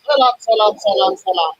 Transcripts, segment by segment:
ሰላም ሰላም ሰላም ሰላም።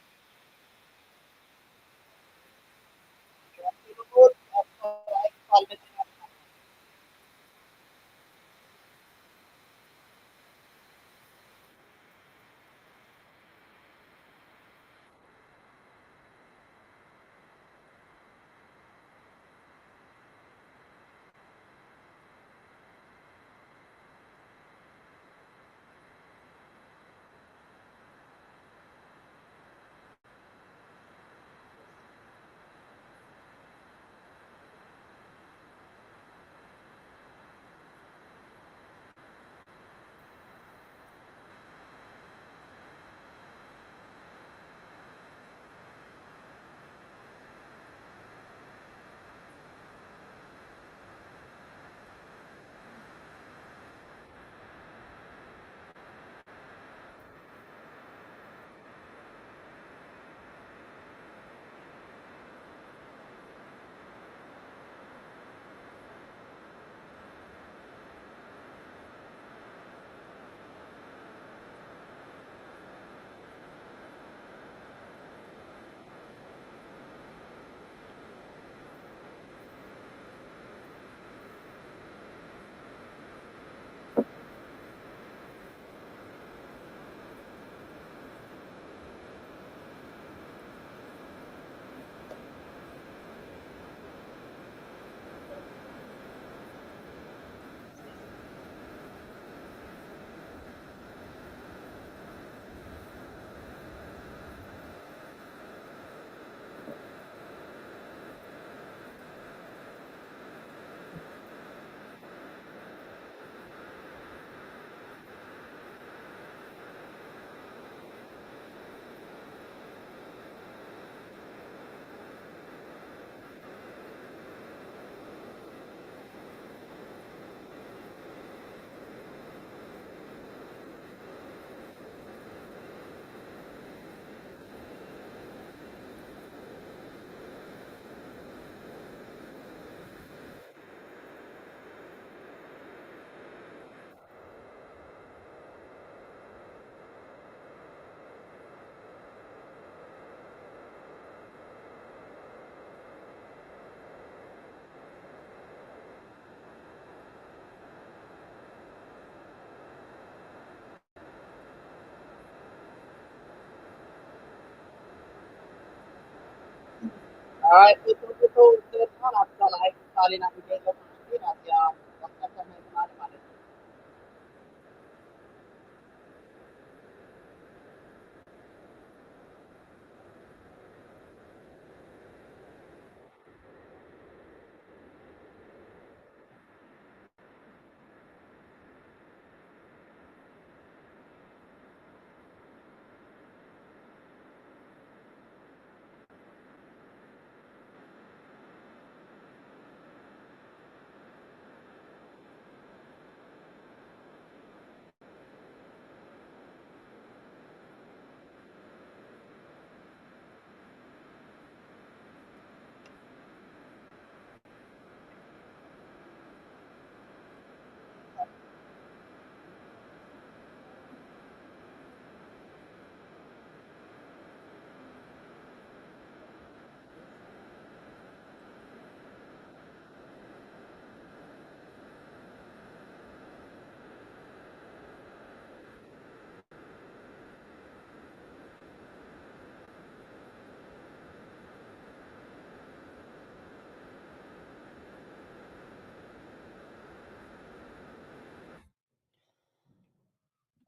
ኣይ፣ እቶ፣ እቶ፣ እቶ፣ እቶ፣ ኣብታ ካልኣይ ክፋል ኢና ንገይሮ ማለት እዩ። ናትያ ወቀሰ ናይ ትማሊ ማለት እዩ።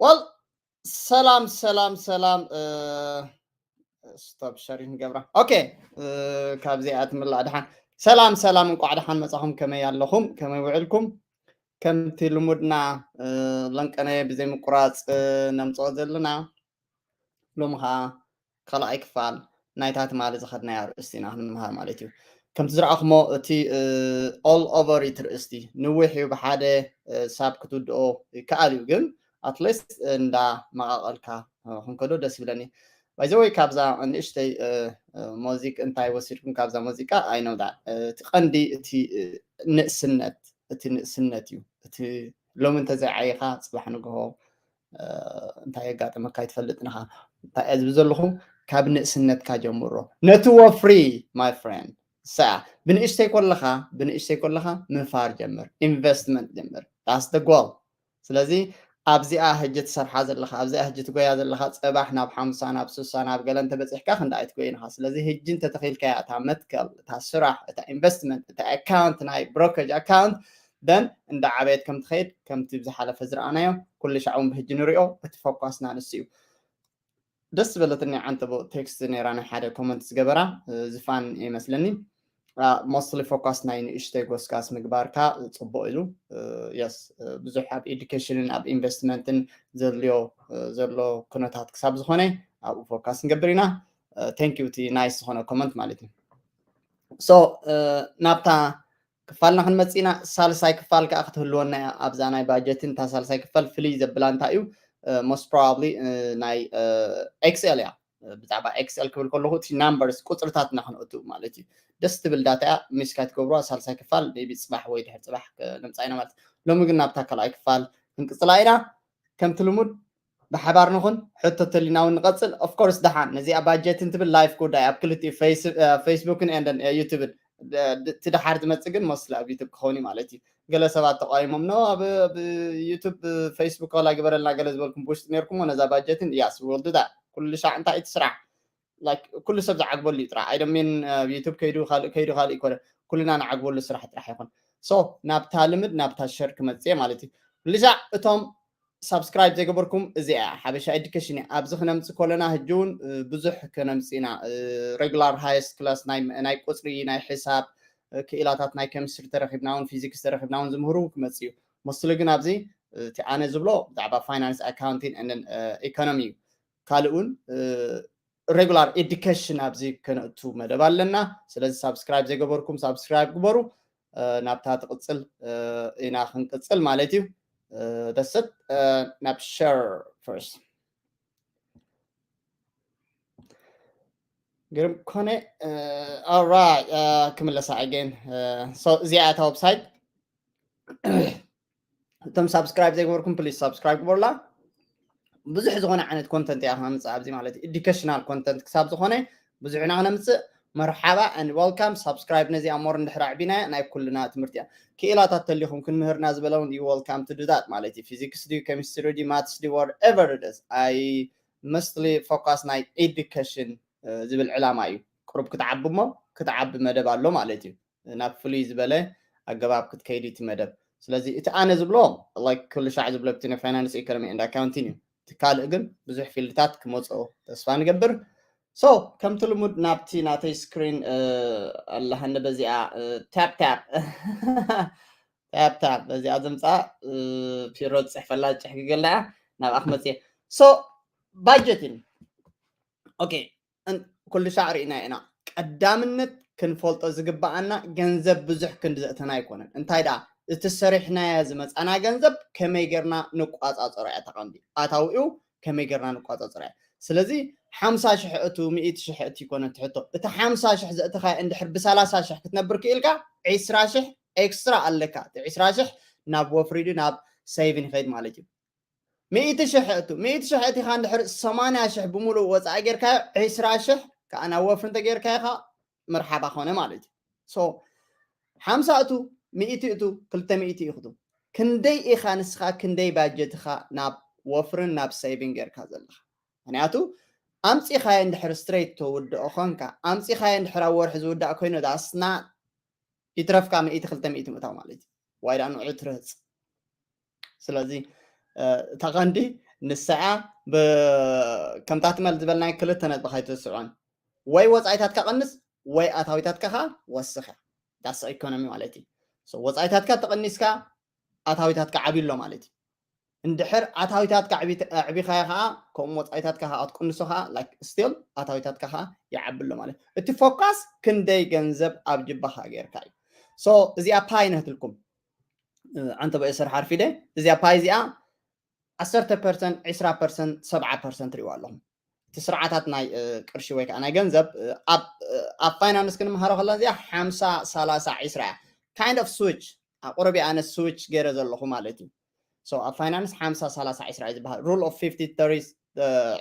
ወል ሰላም ሰላም ሰላም። ስቶፕ ሸሪን ገብራ። ኦኬ፣ ካብዚኣ ትምላእ ድሓን። ሰላም ሰላም፣ እንቋዕ ድሓን መጻኹም። ከመይ ኣለኹም? ከመይ ውዕልኩም? ከምቲ ልሙድና ለንቀነ ብዘይ ምቁራጽ ነምጽኦ ዘለና፣ ሎሚ ኸኣ ካልኣይ ክፋል ናይታ ትማሊ ዝኸድናያ ኣርእስቲ ኢና ክንምሃር ማለት እዩ። ከምቲ ዝረኣኹሞ፣ እቲ ኦል ኦቨር ኢት ርእስቲ ንዊሕ እዩ፣ ብሓደ ሳብ ክትውድኦ ይከኣል እዩ፣ ግን ኣትሊስት እንዳ መቓቐልካ ክንከዶ ደስ ይብለኒ። ባይዘወይ ካብዛ ንእሽተይ ሞዚክ እንታይ ወሲድኩም ካብዛ ሙዚቃ? ኣይ ነው እቲ ቀንዲ እቲ ንእስነት እቲ ንእስነት እዩ። እቲ ሎሚ እንተዘይዓይኻ ፅባሕ ንግሆ እንታይ የጋጥመካ ይትፈልጥ ንኻ። እንታይ እየ ዝብል ዘለኹ? ካብ ንእስነትካ ጀምሮ ነቲ ወፍሪ my friend። ሰ ብንእሽተይ ኮለኻ ብንእሽተይ ኮለኻ ምፋር ጀምር፣ ኢንቨስትመንት ጀምር። ዳስ ደ ጎል። ስለዚ ኣብዚኣ ሕጂ ትሰርሓ ዘለኻ ኣብዚኣ ሕጂ ትጎያ ዘለኻ ፅባሕ ናብ ሓምሳ ናብ ስሳ ናብ ገለ እንተበፂሕካ ክንዳ ኣይትጎይን ኢኻ። ስለዚ ሕጂ እንተተኺልካያ እታ መትከል እታ ስራሕ እታ ኢንቨስትመንት እታ ኣካውንት ናይ ብሮከጅ ኣካውንት ደን እንዳ ዓበየት ከም ትኸይድ ከምቲ ብዝሓለፈ ዝረኣናዮ ኩሉ ሻዕ እውን ብሕጂ ንሪኦ እቲ ፎኳስና ንሱ እዩ። ደስ ዝበለትኒ ዓንተቦ ቴክስት ነይራ ናይ ሓደ ኮመንት ዝገበራ ዝፋን ይመስለኒ። ሞስትሊ ፎካስ ናይ ንእሽተይ ጎስጋስ ምግባርካ ፅቡቅ ኢሉ። የስ ብዙሕ ኣብ ኤዱኬሽንን ኣብ ኢንቨስትመንትን ዘድልዮ ዘሎ ኩነታት ክሳብ ዝኾነ ኣብኡ ፎካስ ንገብር ኢና። ቴንክ ዩ እቲ ናይስ ዝኾነ ኮመንት ማለት እዩ። ሶ ናብታ ክፋልና ክንመፅእ ኢና። ሳልሳይ ክፋል ከዓ ክትህልወና እያ ኣብዛ ናይ ባጀትን። እታ ሳልሳይ ክፋል ፍልይ ዘብላ እንታይ እዩ? ሞስት ፕሮባብሊ ናይ ኤክስኤል እያ። ብዛዕባ ኤክስኤል ክብል ከለኹ እቲ ናምበርስ ቁፅርታትና ክንእትው ማለት እዩ። ደስ ትብል ዳታ እያ። ሚስካ ትገብሩዋ ሳልሳይ ክፋል ቢ ፅባሕ ወይ ድሕር ፅባሕ ነምፃ ኢና ማለት። ሎሚ ግን ናብታ ካልኣይ ክፋል ክንቅፅላ ኢና። ከምቲ ልሙድ ብሓባር ንኹን። ሕቶ ተሊና እውን ንቐፅል። ኦፍኮርስ ደሓን ነዚኣ ባጀት እንትብል ላይፍ ጉዳይ ኣብ ክልቲኡ ፌስቡክን ኤንደን ዩቱብን እቲ ደሓር ዝመፅእ ግን ሞስሊ ኣብ ዩቱብ ክኸውን እዩ ማለት እዩ። ገለ ሰባት ተቃይሞም ኖ ኣብ ዩቱብ ፌስቡክ ከላ ግበረልና ገለ ዝበልኩም ብውሽጢ ነርኩሞ ነዛ ባጀትን ያስ ወልዱ ዳ ኩሉ ሻዕ እንታይ እቲ ስራሕ ኩሉ ሰብ ዝዓግበሉ እዩ ጥራሕ። ኣይደሚን ዩቱብ ከይዱ ካልእ ከይዱ ካልእ ይኮነ ኩልና ንዓግበሉ ስራሕ ጥራሕ ይኮን። ሶ ናብታ ልምድ ናብታ ሸር ክመፅእ ማለት እዩ። ኩሉ ሻዕ እቶም ሳብስክራይብ ዘይገበርኩም እዚኣ ሓበሻ ኤዱኬሽን እያ። ኣብዚ ክነምፅ ኮለና ህጂ እውን ብዙሕ ክነምፅ ኢና። ሬጉላር ሃይስት ክላስ ናይ ቁፅሪ ናይ ሕሳብ ክኢላታት ናይ ኬሚስትሪ ተረኪብና እውን ፊዚክስ ተረኪብና እውን ዝምህሩ ክመፅ እዩ። መስሉ ግን ኣብዚ እቲ ኣነ ዝብሎ ብዛዕባ ፋይናንስ ኣካውንቲን ኤንደን ኢኮኖሚ እዩ። ካልእ እውን ሬጉላር ኤዱኬሽን ኣብዚ ከነእቱ መደብ ኣለና። ስለዚ ሳብስክራይብ ዘይገበርኩም ሳብስክራይብ ግበሩ። ናብታ ትቕፅል ኢና ክንቅፅል ማለት እዩ። ደሰት ናብ ሸር ፈርስት ግርም ኮነ። ኦራይት ክምለሳ ኣገን። እዚኣ እታ ዌብሳይት እቶም ሳብስክራይብ ዘይገበርኩም ፕሊስ ሳብስክራይብ ግበሩላ። ብዙሕ ዝኾነ ዓይነት ኮንተንት እያ ክነምፅእ ኣብዚ ማለት እዩ። ኤዱኬሽናል ኮንተንት ክሳብ ዝኾነ ብዙሕ ኢና ክነምፅእ። መርሓባ and welcome። ሳብስክራይብ ነዚኣ ሞር እንድሕር ኣዕቢናያ ናይ ኩልና ትምህርቲ እያ። ክኢላታት ተሊኹም ክንምህርና ዝበለውን you welcome to do that ማለት እዩ። ፊዚክስ ድዩ ኬሚስትሪ ድዩ ማትስ ድዩ whatever it is። I mostly focus ናይ ኤዱኬሽን ዝብል ዕላማ እዩ። ቅሩብ ክትዓቢ እሞ ክትዓቢ መደብ ኣሎ ማለት እዩ። ናብ ፍሉይ ዝበለ ኣገባብ ክትከይድ እቲ መደብ። ስለዚ እቲ ኣነ ዝብሎ like ኩሉ ሻዕ ዝብሎ እቲ ናይ ፋይናንስ ኢኮኖሚ and ኣካውንቲን እዩ። እቲ ካልእ ግን ብዙሕ ፊልድታት ክመፅኦ ተስፋ ንገብር። ሶ ከምቲ ልሙድ ናብቲ ናተይ ስክሪን ኣለሃኒ በዚኣ ታፕ ታፕ ታፕ ታፕ በዚኣ ዘምፃ ፒሮ ዝፅሕፈላ ዝጭሕግገልና እያ። ናብኣ ክመፅእ ሶ ባጀትን ኦኬ ኩሉ ሻዕ ርኢና ኢና። ቀዳምነት ክንፈልጦ ዝግበኣና ገንዘብ ብዙሕ ክንዲ ዘእተና ኣይኮነን። እንታይ ደኣ እቲ ሰሪሕናዮ ዝመፃና ገንዘብ ከመይ ጌርና ንቋፃፀሮ እያ ተቐንዲ ኣታዊኡ ከመይ ጌርና ንቋፃፀሮ እያ። ስለዚ ሓምሳ ሽሕ እቱ ሚእቲ ሽሕ እቱ ይኮነ ትሕቶ እቲ ሓምሳ ሽሕ ዘእተኻዮ እንድሕር ብሰላሳ ሽሕ ክትነብር ክኢልካ ዒስራ ሽሕ ኤክስትራ ኣለካ። እቲ ዒስራ ሽሕ ናብ ወፍሪዱ ናብ ሰይቭን ይኸይድ ማለት እዩ። ሚእቲ ሽሕ እቱ ሚእቲ ሽሕ እቲኻ እንድሕር ሰማንያ ሽሕ ብምሉእ ወፃኢ ጌርካዮ ዒስራ ሽሕ ከዓ ናብ ወፍሪ እንተጌርካዮ ከዓ መርሓባ ኮነ ማለት እዩ። ሶ ሓምሳ እቱ ሚእቲ እቱ ክልተ ሚእቲ እዩ ክቱ ክንደይ ኢኻ ንስኻ ክንደይ ባጀትኻ ናብ ወፍርን ናብ ሰይቪን ጌርካ ዘለኻ? ምክንያቱ ኣምፂኻዮ እንድሕር ስትሬት ተውድኦ ኮንካ ኣምፂኻዮ እንድሕር ኣብ ወርሒ ዝውዳእ ኮይኑ ዳስና ይትረፍካ ሚእቲ ክልተ ሚእቲ ምእታው ማለት እዩ። ዋይ ዳኣ ንዑ ትረህፅ። ስለዚ እታ ቀንዲ ንሳኣ ከምታ ትመል ዝበልናይ ክልተ ነጥቢ ካይትስዖን ወይ ወፃኢታትካ ቀንስ ወይ ኣታዊታትካ ከዓ ወስኻ ዳስ ኢኮኖሚ ማለት እዩ። ወፃኢታትካ ተቐኒስካ ኣታዊታትካ ዓብሎ ማለት እዩ። እንድሕር ኣታዊታትካ ኣዕቢኻዮ ከዓ ከምኡ ወፃኢታትካ ከዓ ክትቅንሶ ከዓ ስቲል ኣታዊታትካ ከዓ ይዓብሎ ማለት እቲ ፎካስ ክንደይ ገንዘብ ኣብ ጅባኻ ጌርካ እዩ። እዚኣ ፓይ ነህትልኩም ኣንተ በእስር ሓርፊደ እዚኣ ፓይ እዚኣ ዓሰርተ ፐርሰንት ዕስራ ፐርሰንት ሰብዓ ፐርሰንት ሪዋ ኣለኹም። እቲ ስርዓታት ናይ ቅርሺ ወይ ከዓ ናይ ገንዘብ ኣብ ፋይናንስ ክንምሃሮ ከለና እዚኣ ሓምሳ ሰላሳ ዒስራ እያ። Kind of switch ኣቁረቢ ኣነ switch ገይረ ዘለኹ ማለት እዩ። So ኣብ ፋይናንስ ሓምሳ ሰላሳ ዒስራ እዩ ዝበሃል። Rule of fifty thirty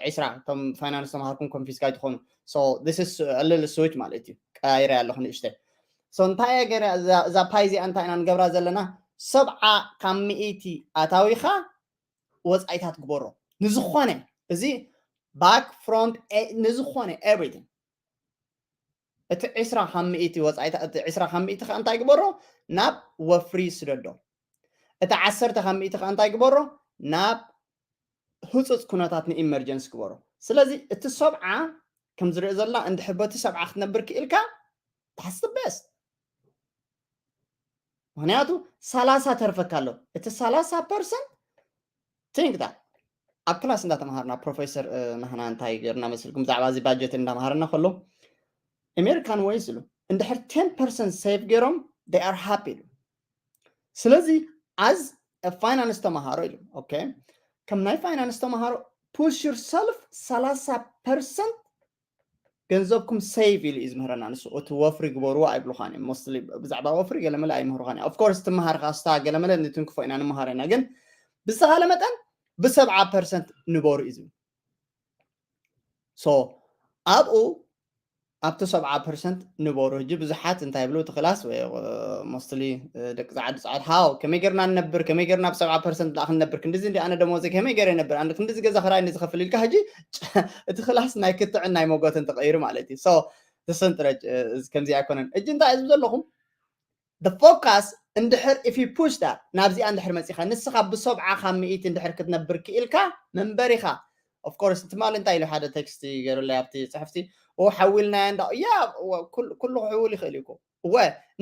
ዒስራ እቶም ፋይናንስ ተምሃርኩም confuse ኣይትኾኑ። So this is a little switch ማለት እዩ። ቀያይረ ኣለኹ ንእሽተይ። So እንታይ እየ ገይረ እዛ ፓይ እዚኣ እንታይ ኢና ንገብራ ዘለና? ሰብዓ ካብ ሚእቲ ኣታዊኻ ወፃኢታት ግበሮ ንዝኾነ እዚ back front ንዝኾነ everything እቲ ዕስራ ካብ ሚእቲ ወፃኢታ እቲ ዕስራ ካብ ሚእቲ ከዓ እንታይ ግበሮ ናብ ወፍሪ ስደዶ። እቲ ዓሰርተ ካብ ሚእቲ ከዓ እንታይ ግበሮ ናብ ህፁፅ ኩነታት ንኢመርጀንስ ግበሮ። ስለዚ እቲ ሰብዓ ከም ዝሪኦ ዘለና እንድሕር በቲ ሰብዓ ክትነብር ክኢልካ that's the best። ምክንያቱ ሰላሳ ተርፈካ ኣሎ። እቲ ሰላሳ ፐርሰንት think that ኣብ ክላስ እንዳተምሃርና ፕሮፌሰር ናህና እንታይ ገርና መስልኩም ብዛዕባ እዚ ባጀት እንዳምሃረና ከሎ American ways ኢሉ እንድሕር ten percent save ገይሮም they are happy ኢሉ። ስለዚ as finance ተምሃሮ ኢሉ okay ከም ናይ finance ተምሃሮ push yourself ሰላሳ ፐርሰንት ገንዘብኩም save ኢሉ እዩ ዝምህረና ንሱ። እቲ ወፍሪ ግበርዎ ኣይብሉኻን እዮም። Mostly ብዛዕባ ወፍሪ ገለመለ ኣይምህሩኻን እዮም። Of course ትምሃር ካስታ ገለመለ ንትንክፎ ኢና ንምሃር ኢና፣ ግን ብዝተኻለ መጠን ብሰብዓ ፐርሰንት ንበሩ እዩ ዝብል። So ኣብኡ ኣብቲ ሰብዓ ፐርሰንት ንበሩ። ሕጂ ብዙሓት እንታይ ይብሉ እቲ ክላስ ወይ mostly ደቂ ፃዓዱ ፃዓድ how ከመይ ጌርና ንነብር ከመይ ጌርና ብሰብዓ ፐርሰንት ደኣ ክንነብር ክንድዚ እንዲ ኣነ ደሞዘ ከመይ ገይረ ይነብር ኣነ ክንድዚ ገዛ ክራይ ንዝኸፍል ኢልካ ሕጂ እቲ ክላስ ናይ ክትዕን ናይ ሞጎትን ተቐይሩ ማለት እዩ። So ተሰንጥረጭ ከምዚ ኣይኮነን። ሕጂ እንታይ ዝብ ዘለኹም the focus እንድሕር if you push that ናብዚኣ እንድሕር መፂኻ ንስኻ ብሰብዓ ካብ ሚእቲ እንድሕር ክትነብር ክኢልካ መንበሪኻ of course ትማሊ እንታይ ኢሉ ሓደ ቴክስት ገይሩለይ ኣብቲ ፅሕፍቲ ሓዊልናዮ እንዳ ያ ኩሉ ክሕውል ይኽእል እዩ እኮ እወ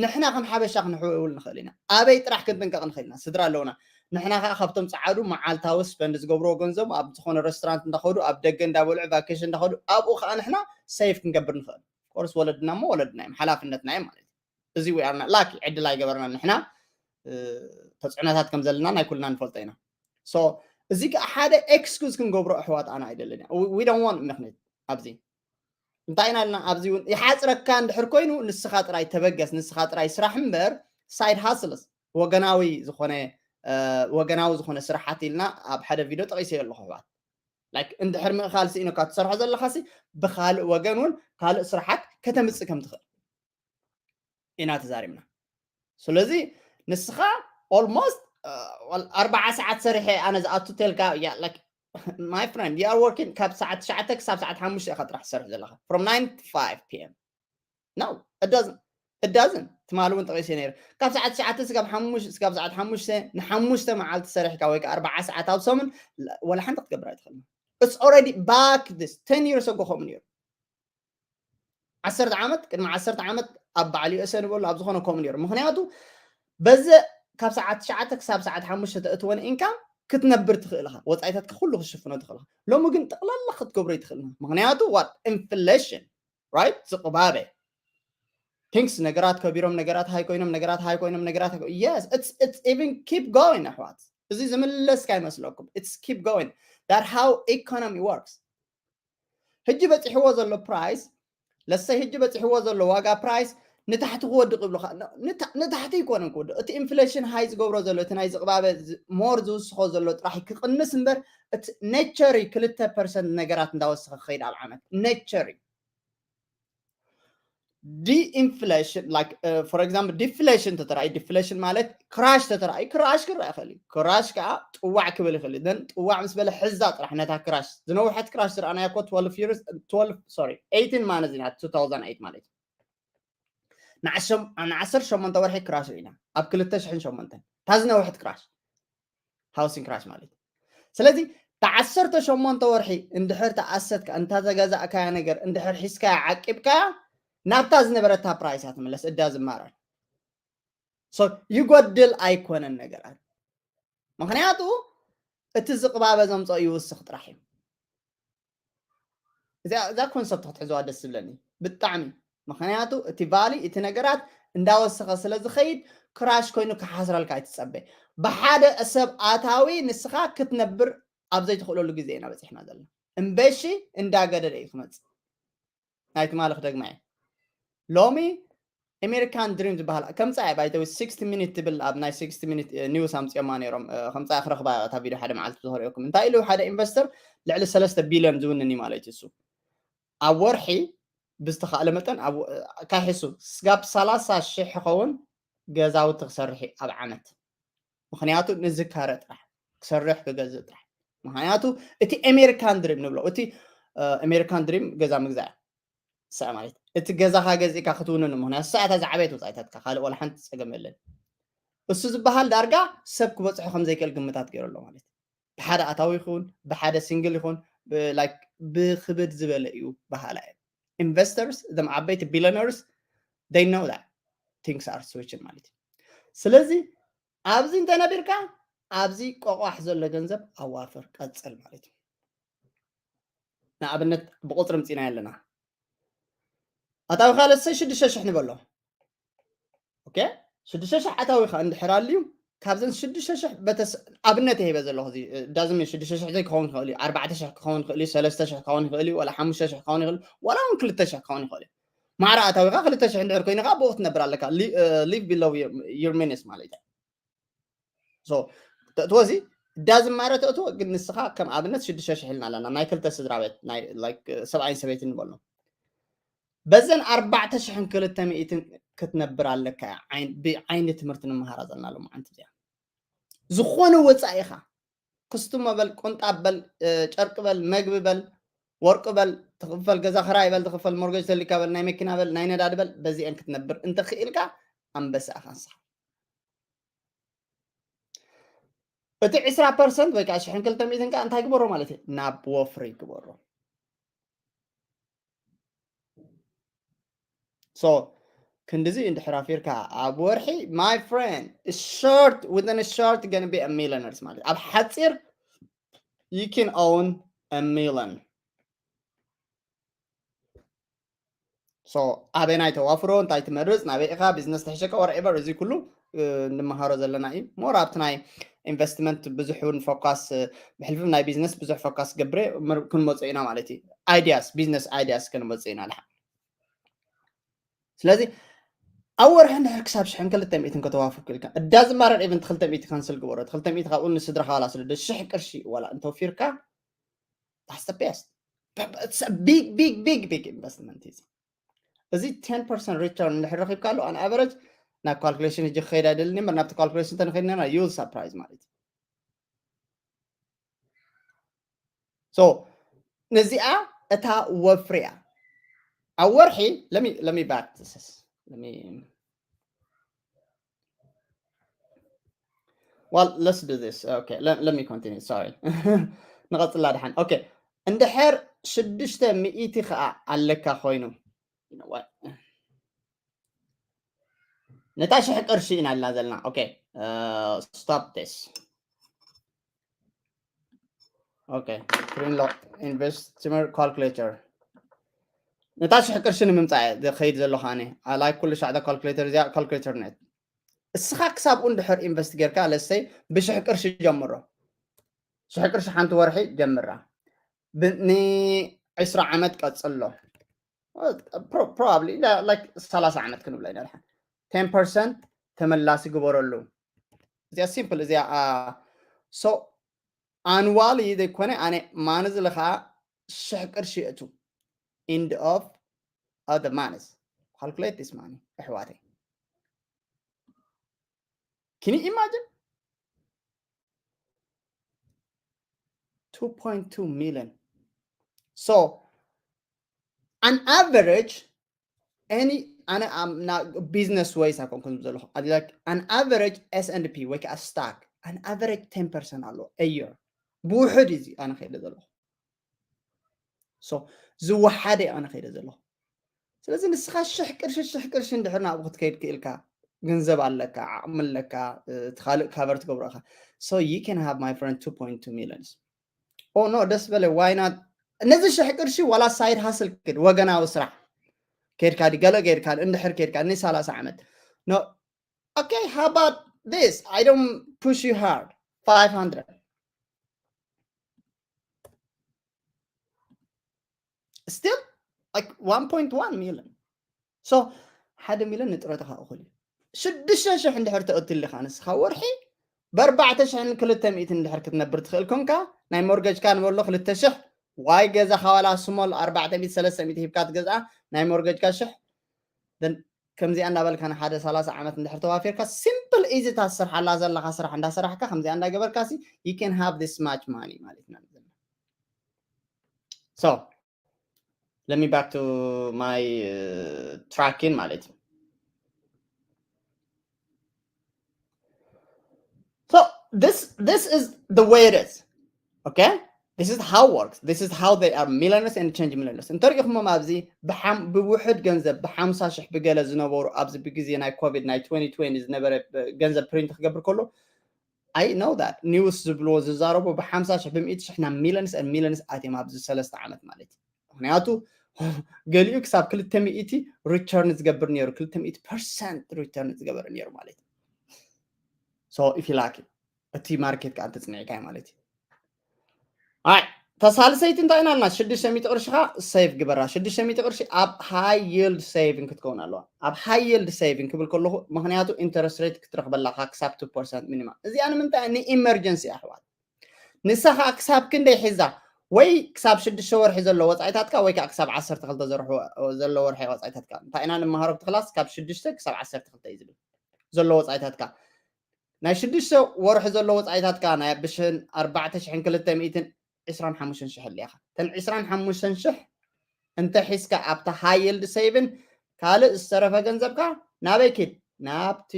ንሕና ከም ሓበሻ ክንሕውል ንኽእል ኢና። ኣበይ ጥራሕ ክንጥንቀቕ ንኽእል ኢና? ስድራ ኣለውና። ንሕና ከዓ ካብቶም ፀዓዱ መዓልታዊ ስፐንድ ዝገብርዎ ገንዘብ ኣብ ዝኾነ ሬስቶራንት እንዳኸዱ ኣብ ደገ እንዳበልዑ ቫኬሽን እንዳኸዱ ኣብኡ ከዓ ንሕና ሴፍ ክንገብር ንኽእል። ኮርስ ወለድና እሞ ወለድና እዮም ሓላፍነትና እዮም ማለት እዩ። እዚ we are not lucky ዕድል ኣይገበርና ንሕና ተፅዕኖታት ከም ዘለና ናይ ኩልና ንፈልጦ ኢና። So እዚ ከዓ ሓደ ኤክስኩዝ ክንገብሮ ኣሕዋት ኣነ ኣይደልን እያ። We don't want ምክንያት ኣብዚ እንታይ ኢና ኢልና ኣብዚ እውን ይሓፅረካ እንድሕር ኮይኑ ንስኻ ጥራይ ተበገስ ንስኻ ጥራይ ስራሕ እምበር ሳይድ ሃስልስ ወገናዊ ዝኾነ ወገናዊ ዝኾነ ስራሓት ኢልና ኣብ ሓደ ቪድዮ ጠቂሰ ኣለኹ ኣሕዋት። ላይክ እንድሕር ምእኻል ስኢኑካ ትሰርሖ ዘለኻ ሲ ብካልእ ወገን እውን ካልእ ስራሓት ከተምፅእ ከም ትኽእል ኢና ተዛሪብና። ስለዚ ንስኻ almost ኣርባዓ ሰዓት ሰሪሐ ኣነ ዝኣቱ ተልካ my friend you are working ካብ ሰዓት ትሽዓተ ክሳብ ሰዓት ሓሙሽተ ኢኻ ጥራሕ ትሰርሕ ዘለኻ from nine to five p.m. No, it doesn't. It doesn't. ትማሊ እውን ጠቂሰ ነይረ ካብ ሰዓት ትሽዓተ ስጋብ ሓሙሽተ ስጋብ ሰዓት ሓሙሽተ ንሓሙሽተ መዓልቲ ሰሪሕካ ወይ ከዓ ኣርባዓ ሰዓት ኣብ ሰሙን ወላ ሓንቲ ክትገብር ኣይትኽእል። It's already back this ten years ago ከምኡ ነይሩ። ዓሰርተ ዓመት ቅድሚ ዓሰርተ ዓመት ኣብ በዓል ዩኤስኤ ንበሉ ኣብ ዝኾነ ከምኡ ነይሩ። ምክንያቱ በዚ ካብ ሰዓት ትሽዓተ ክሳብ ሰዓት ሓሙሽተ ተእትወን ኢንካም ክትነብር ትኽእል ኢኻ። ወፃኢታትካ ኩሉ ክትሽፍኖ ትኽእል ኢኻ። ሎሚ ግን ጠቕላላ ክትገብሮ ይትኽእል። ምክንያቱ what inflation right ዝቕባበ ቲንክስ ነገራት ከቢሮም ነገራት ሃይ ኮይኖም ነገራት ሃይ ኮይኖም ነገራት yes it's even keep going ኣሕዋት። እዚ ዝምለስካ ይመስለኩም? It's keep going. That how economy works. ሕጂ በፂሕዎ ዘሎ ፕራይስ ለሰይ ሕጂ በፂሕዎ ዘሎ ዋጋ ፕራይስ ንታሕቲ ክወድቕ ይብሉካ። ንታሕቲ ይኮነን ክወድቕ እቲ ኢንፍሌሽን ሃይ ዝገብሮ ዘሎ እቲ ናይ ዝቕባበ ሞር ዝውስኾ ዘሎ ጥራሕ ክቕንስ እምበር እቲ ኔቸሪ ክልተ ፐርሰንት ነገራት እንዳወሰኸ ክኸይድ ኣብ ዓመት ኔቸሪ ዲኢንፍሌሽን like for example ዲፍሌሽን ተተራእዩ ዲፍሌሽን ማለት ክራሽ ተተራእዩ ክራሽ ክረአ ይኽእል እዩ። ክራሽ ከዓ ጥዋዕ ክብል ይኽእል እዩ። ጥዋዕ ምስ በለ ሕዛ ጥራሕ ነታ ክራሽ ዝነውሐት ክራሽ ዝረኣናያ እኮ twelve years twelve sorry eighteen ማለት እዩ two thousand eight ማለት እዩ። ንዓሰርተ ሸሞንተ ወርሒ ክራሽ ርኢና ኣብ ክልተ ሽሕን ሸሞንተን እታ ዝነውሐት ክራሽ ሃውሲንግ ክራሽ ማለት እዩ። ስለዚ ተዓሰርተ ሸሞንተ ወርሒ እንድሕር ተኣሰትካ እንታ ዘገዛእካያ ነገር እንድሕር ሒዝካያ ዓቂብካያ ናብታ ዝነበረታ ፕራይሳ ትምለስ እዳ ዝማራል ይጎድል ኣይኮነን ነገራት። ምክንያቱ እቲ ዝቕባበ ዘምፀኦ ይውስኽ ጥራሕ እዩ። እዛ ኮንሰፕት ክትሕዝዋ ደስ ዝብለኒ ብጣዕሚ። ምክንያቱ እቲ ቫሊ እቲ ነገራት እንዳወሰኸ ስለ ዝኸይድ ክራሽ ኮይኑ ክሓስረልካ ኣይትፀበ። ብሓደ ሰብ ኣታዊ ንስኻ ክትነብር ኣብ ዘይትኽእለሉ ግዜ ኢና በፂሕና ዘለና። እምበሺ እንዳገደደ እዩ ክመፅእ። ናይ ትማሊ ክደግማ እየ። ሎሚ American Dream ዝበሃል ከምፃ እየ። ባይተዊ ስክስቲ ሚኒት ትብል ኣብ ናይ ስክስቲ ሚኒት ኒውስ ኣምፅኦማ ነይሮም። ከምፃ ክረኽባ እታ ቪድዮ ሓደ መዓልቲ ዝኸሪኦኩም እንታይ ኢሉ ሓደ ኢንቨስተር ልዕሊ ሰለስተ ቢልዮን ዝውንን እዩ ማለት እዩ። እሱ ኣብ ወርሒ ብዝተኻእለ መጠን ካሒሱ ስጋብ ሰላሳ ሽሕ ክኸውን ገዛውቲ ክሰርሕ ኣብ ዓመት። ምክንያቱ ንዝካረ ጥራሕ ክሰርሕ ክገዝእ ጥራሕ። ምክንያቱ እቲ American Dream ንብሎ እቲ American Dream ገዛ ምግዛእ ሰ ማለት እቲ ገዛኻ ገዚእካ ክትውንን ምክንያቱ ሰዓታ ዝዓበየት ወፃኢታትካ ካልእ ወላ ሓንቲ ፀገም የለን። እሱ ዝበሃል ዳርጋ ሰብ ክበፅሖ ከም ዘይክእል ግምታት ገይሩ ኣሎ ማለት እዩ። ብሓደ ኣታዊ ይኹን ብሓደ ሲንግል ይኹን ብክብድ ዝበለ እዩ በሃላ እዮም። ኢንቨስተርስ እዞም ዓበይቲ ቢሊነርስ they know that things are switching ማለት እዩ። ስለዚ ኣብዚ እንተነቢርካ ኣብዚ ቆቋሕ ዘሎ ገንዘብ ኣዋፍር ቀፅል ማለት እዩ። ንኣብነት ብቁፅሪ ምፂና ኣለና ኣታዊ ካልእ ሰ ሽዱሽተ ሽሕ ንበሎ። ኦኬ ሽዱሽተ ሽሕ ኣታዊኻ እንድሕር ኣልዩ ካብዘን ሽዱሽተ ሽሕ በተስ ኣብነት ይህበ ዘለኹ እዚ ዳዝም ሽዱሽተ ሽሕ ዘይክኸውን ይኽእል እዩ ኣርባዕተ ሽሕ ክኸውን ይኽእል እዩ ሰለስተ ሽሕ ክኸውን ይኽእል እዩ ወላ ሓሙሽተ ሽሕ ክኸውን ይኽእል እዩ ወላ እውን ክልተ ሽሕ ክኸውን ይኽእል እዩ። ማዕረ ኣታዊኻ ክልተ ሽሕ እንድሕር ኮይኑ ከዓ ብኡ ክትነብር ኣለካ። Live below your means ማለት እዩ። ተእትዎ እዚ ዳዝም ማረ ተእትዎ ግን ንስኻ ከም ኣብነት ሽዱሽተ ሽሕ ኢልና ኣለና ናይ ክልተ ስድራ ቤት ሰብኣይን ሰበይትን ንበሎ በዘን ኣርባዕተ ሽሕን ክልተ ሚእትን ክትነብር ኣለካ። ብዓይኒ ትምህርቲ ንምሃራ ዘለና ሎማዓንቲ እዚኣ ዝኾነ ወፃኢኻ ክስቱሞ በል ቁንጣ በል ጨርቂ በል መግቢ በል ወርቂ በል ትኽፈል ገዛ ክራይ በል ትኽፈል ሞርገጅ ተሊካ በል ናይ መኪና በል ናይ ነዳዲ በል በዚአን ክትነብር እንተኽኢልካ ኣንበሳ ኢኻ ንስኻ። እቲ ዕስራ ፐርሰንት ወይ ከዓ ሽሕን ክልተ ሚእትን ከዓ እንታይ ግበሮ ማለት እዩ ናብ ወፍሪ ግበሮ። So ክንድዚ እንድሕር ኣፊርካ ኣብ ወርሒ my friend short within a short gonna be a millionaires ማለት ኣብ ሓፂር you can own a million. So ኣበናይ ተዋፍሮ እንታይ ትመርፅ ናበይ ኢኻ ቢዝነስ ተሕሸቀ whatever እዚ ኩሉ ንምሃሮ ዘለና እዩ። ሞር ኣብቲ ናይ ኢንቨስትመንት ብዙሕ እውን ፎካስ ብሕልፊ ናይ ቢዝነስ ብዙሕ ፎካስ ገብረ ክንመፁ ኢና ማለት እዩ። Ideas business ideas ክንመፁ ኢና ድሓ ስለዚ ኣብ ወርሒ እንድሕር ክሳብ ሽሕን ክልተ ሚእትን ከተዋፍር ክልካ እዳ ዝማረር ኤቨንት ክልተ ሚእቲ ካንስል ግበሮ ክልተ ሚእቲ ካብኡ ንስድራኻ ዋላ ስደደ ሽሕ ቅርሺ ዋላ እንተወፊርካ that's the best big big big big investment እዚ እዚ ten percent return እንድሕር ረኺብካ ኣሎ on average ናብ calculation ሕጂ ክኸይድ ኣይደልን እምበር ናብቲ calculation ተንኸይድና you'll surprise ማለት እዩ። So ነዚኣ እታ ወፍሪ እያ ኣብ ወርሒ let me let me back this let me well let's do this okay let, let me continue sorry ንቐፅላ ድሓን okay እንድሕር ሽዱሽተ ሚእቲ ከዓ ኣለካ ኮይኑ ነታ ሽሕ ቅርሺ ኢና ኢልና ዘለና okay stop this okay Greenlock investment calculator ነታ ሽሕ ቅርሺ ንምምፃእ ዝኸይድ ዘለኹ ኣነ like ኩሉ ሻዕዳ calculator እዚኣ calculator net እስኻ ክሳብኡ እንድሕር ኢንቨስት ጌርካ ለሰይ ብሽሕ ቅርሺ ጀምሮ ሽሕ ቅርሺ ሓንቲ ወርሒ ጀምራ ንዕስራ ዓመት ቀፅሎ probably like ሰላሳ ዓመት ክንብሎ ኢና ድሓን ten percent ተመላሲ ግበረሉ እዚኣ simple እዚኣ so annually ዘይኮነ ኣነ ማንዝሊ ከዓ ሽሕ ቅርሺ የእቱ end of the month calculate this money ኣሕዋተይ can you imagine two point two million so an average any ኣነ ና business ways ኣይኮንኩን ዘለኹ like an average S and P ወይ ከዓ stock an average ten percent ኣሎ a year ብውሕድ እዚ ኣነ ከይደ ዘለኹ so ዝወሓደ ኣነ ከይደ ዘለኹ ስለዚ ንስኻ ሽሕ ቅርሺ ሽሕ ቅርሺ እንድሕር ናብኡ ክትከይድ ክኢልካ ገንዘብ ኣለካ ዓቕሚ ኣለካ እቲ ካልእ cover ትገብሮ ኢኻ so you can have my friend two point two millions oh no ደስ በለ why not ነዚ ሽሕ ቅርሺ ዋላ side hustle ክድ ወገናዊ ስራሕ ከድካ ዲ ገለ ከድካ እንድሕር ከድካ ን ሰላሳ ዓመት no okay how about this I don't push you hard five hundred Still, like, one point one million. So ሓደ ሚሊዮን ንጥረትኻ እኹል እዩ። ሽዱሽተ ሽሕ እንድሕር ተእትልኻ ንስኻ ወርሒ፣ ብኣርባዕተ ሽሕን ክልተ ሚእትን እንድሕር ክትነብር ትኽእል ኮንካ፣ ናይ ሞርገጅካ ንበሎ ክልተ ሽሕ፣ ዋይ ገዛኻ ዋላ ስሞል ኣርባዕተ ሚእቲ ሰለስተ ሚእቲ ሂብካ ትገዝኣ፣ ናይ ሞርገጅካ ሽሕ። ከምዚኣ እንዳበልካ ንሓደ ሰላሳ ዓመት እንድሕር ተዋፊርካ፣ ሲምፕል ኢዚ እታ ትሰርሓላ ዘለኻ ስራሕ እንዳሰራሕካ፣ ከምዚኣ እንዳገበርካ ሲ you can have this much money ማለት ኢና። So let me back to my uh, tracking ማለት እዩ። So this this is the way it is. Okay? This is how works. This is how they are millionaires and change millionaires. እንተሪኢኹሞም ኣብዚ ብሓም- ብውሑድ ገንዘብ ብሓምሳ ሽሕ ብገለ ዝነበሩ ኣብዚ ብግዜ ናይ ኮቪድ ናይ twenty twenty ዝነበረ ገንዘብ ፕሪንት ክገብር ከሎ I know that news ዝብልዎ ዝዛረቡ ብሓምሳ ሽሕ ብምእቲ ሽሕ ናብ ሚሊዮንስ ሚሊዮንስ ኣትዮም ኣብዚ ሰለስተ ዓመት ማለት እዩ። ምክንያቱ ገሊኡ ክሳብ ክልተ ሚእቲ ሪተርን ዝገብር ነይሩ፣ ክልተ ሚእቲ ፐርሰንት ሪተርን ዝገበረ ነይሩ ማለት እዩ። So if you like it እቲ ማርኬት ከዓ እንተፅኒዕካዮ ማለት እዩ። ኣይ ተሳልሰይቲ እንታይ ኢና ልና ሽዱሽተ ሚእቲ ቅርሽኻ ሴቭ ግበራ። ሽዱሽተ ሚእቲ ቅርሺ ኣብ ሃይ ይልድ ሴቪንግ ክትከውን ኣለዋ። ኣብ ሃይ ይልድ ሴቪንግ ክብል ከለኹ ምክንያቱ ኢንተረስት ሬት ክትረክበላ ኢኻ ክሳብ ቱ ፐርሰንት ሚኒማ። እዚኣ ንምንታይ ንኢመርጀንሲ ኣሕዋት ንሳ ከዓ ክሳብ ክንደይ ሒዛ ወይ ክሳብ ሽዱሽተ ወርሒ ዘሎ ወፃኢታትካ ወይ ከዓ ክሳብ ዓሰርተ ክልተ ዘሎ ወርሒ ወፃኢታትካ እንታይ ኢና ንመሃሮ ኣብቲ ክላስ ካብ ሽዱሽተ ክሳብ ዓሰርተ ክልተ እዩ ዝብል ዘሎ ወፃኢታትካ ናይ ሽዱሽተ ወርሒ ዘሎ ወፃኢታትካ ናይ ብሽን ኣርባዕተ ሽሕን ክልተ ሚእትን ዕስራን ሓሙሽተን ሽሕ ኣሊኻ እተን ዕስራን ሓሙሽተን ሽሕ እንተ ሒዝካ ኣብታ ሃይልድ ሴቭን ካልእ ዝተረፈ ገንዘብካ ናበይ ኪድ ናብቲ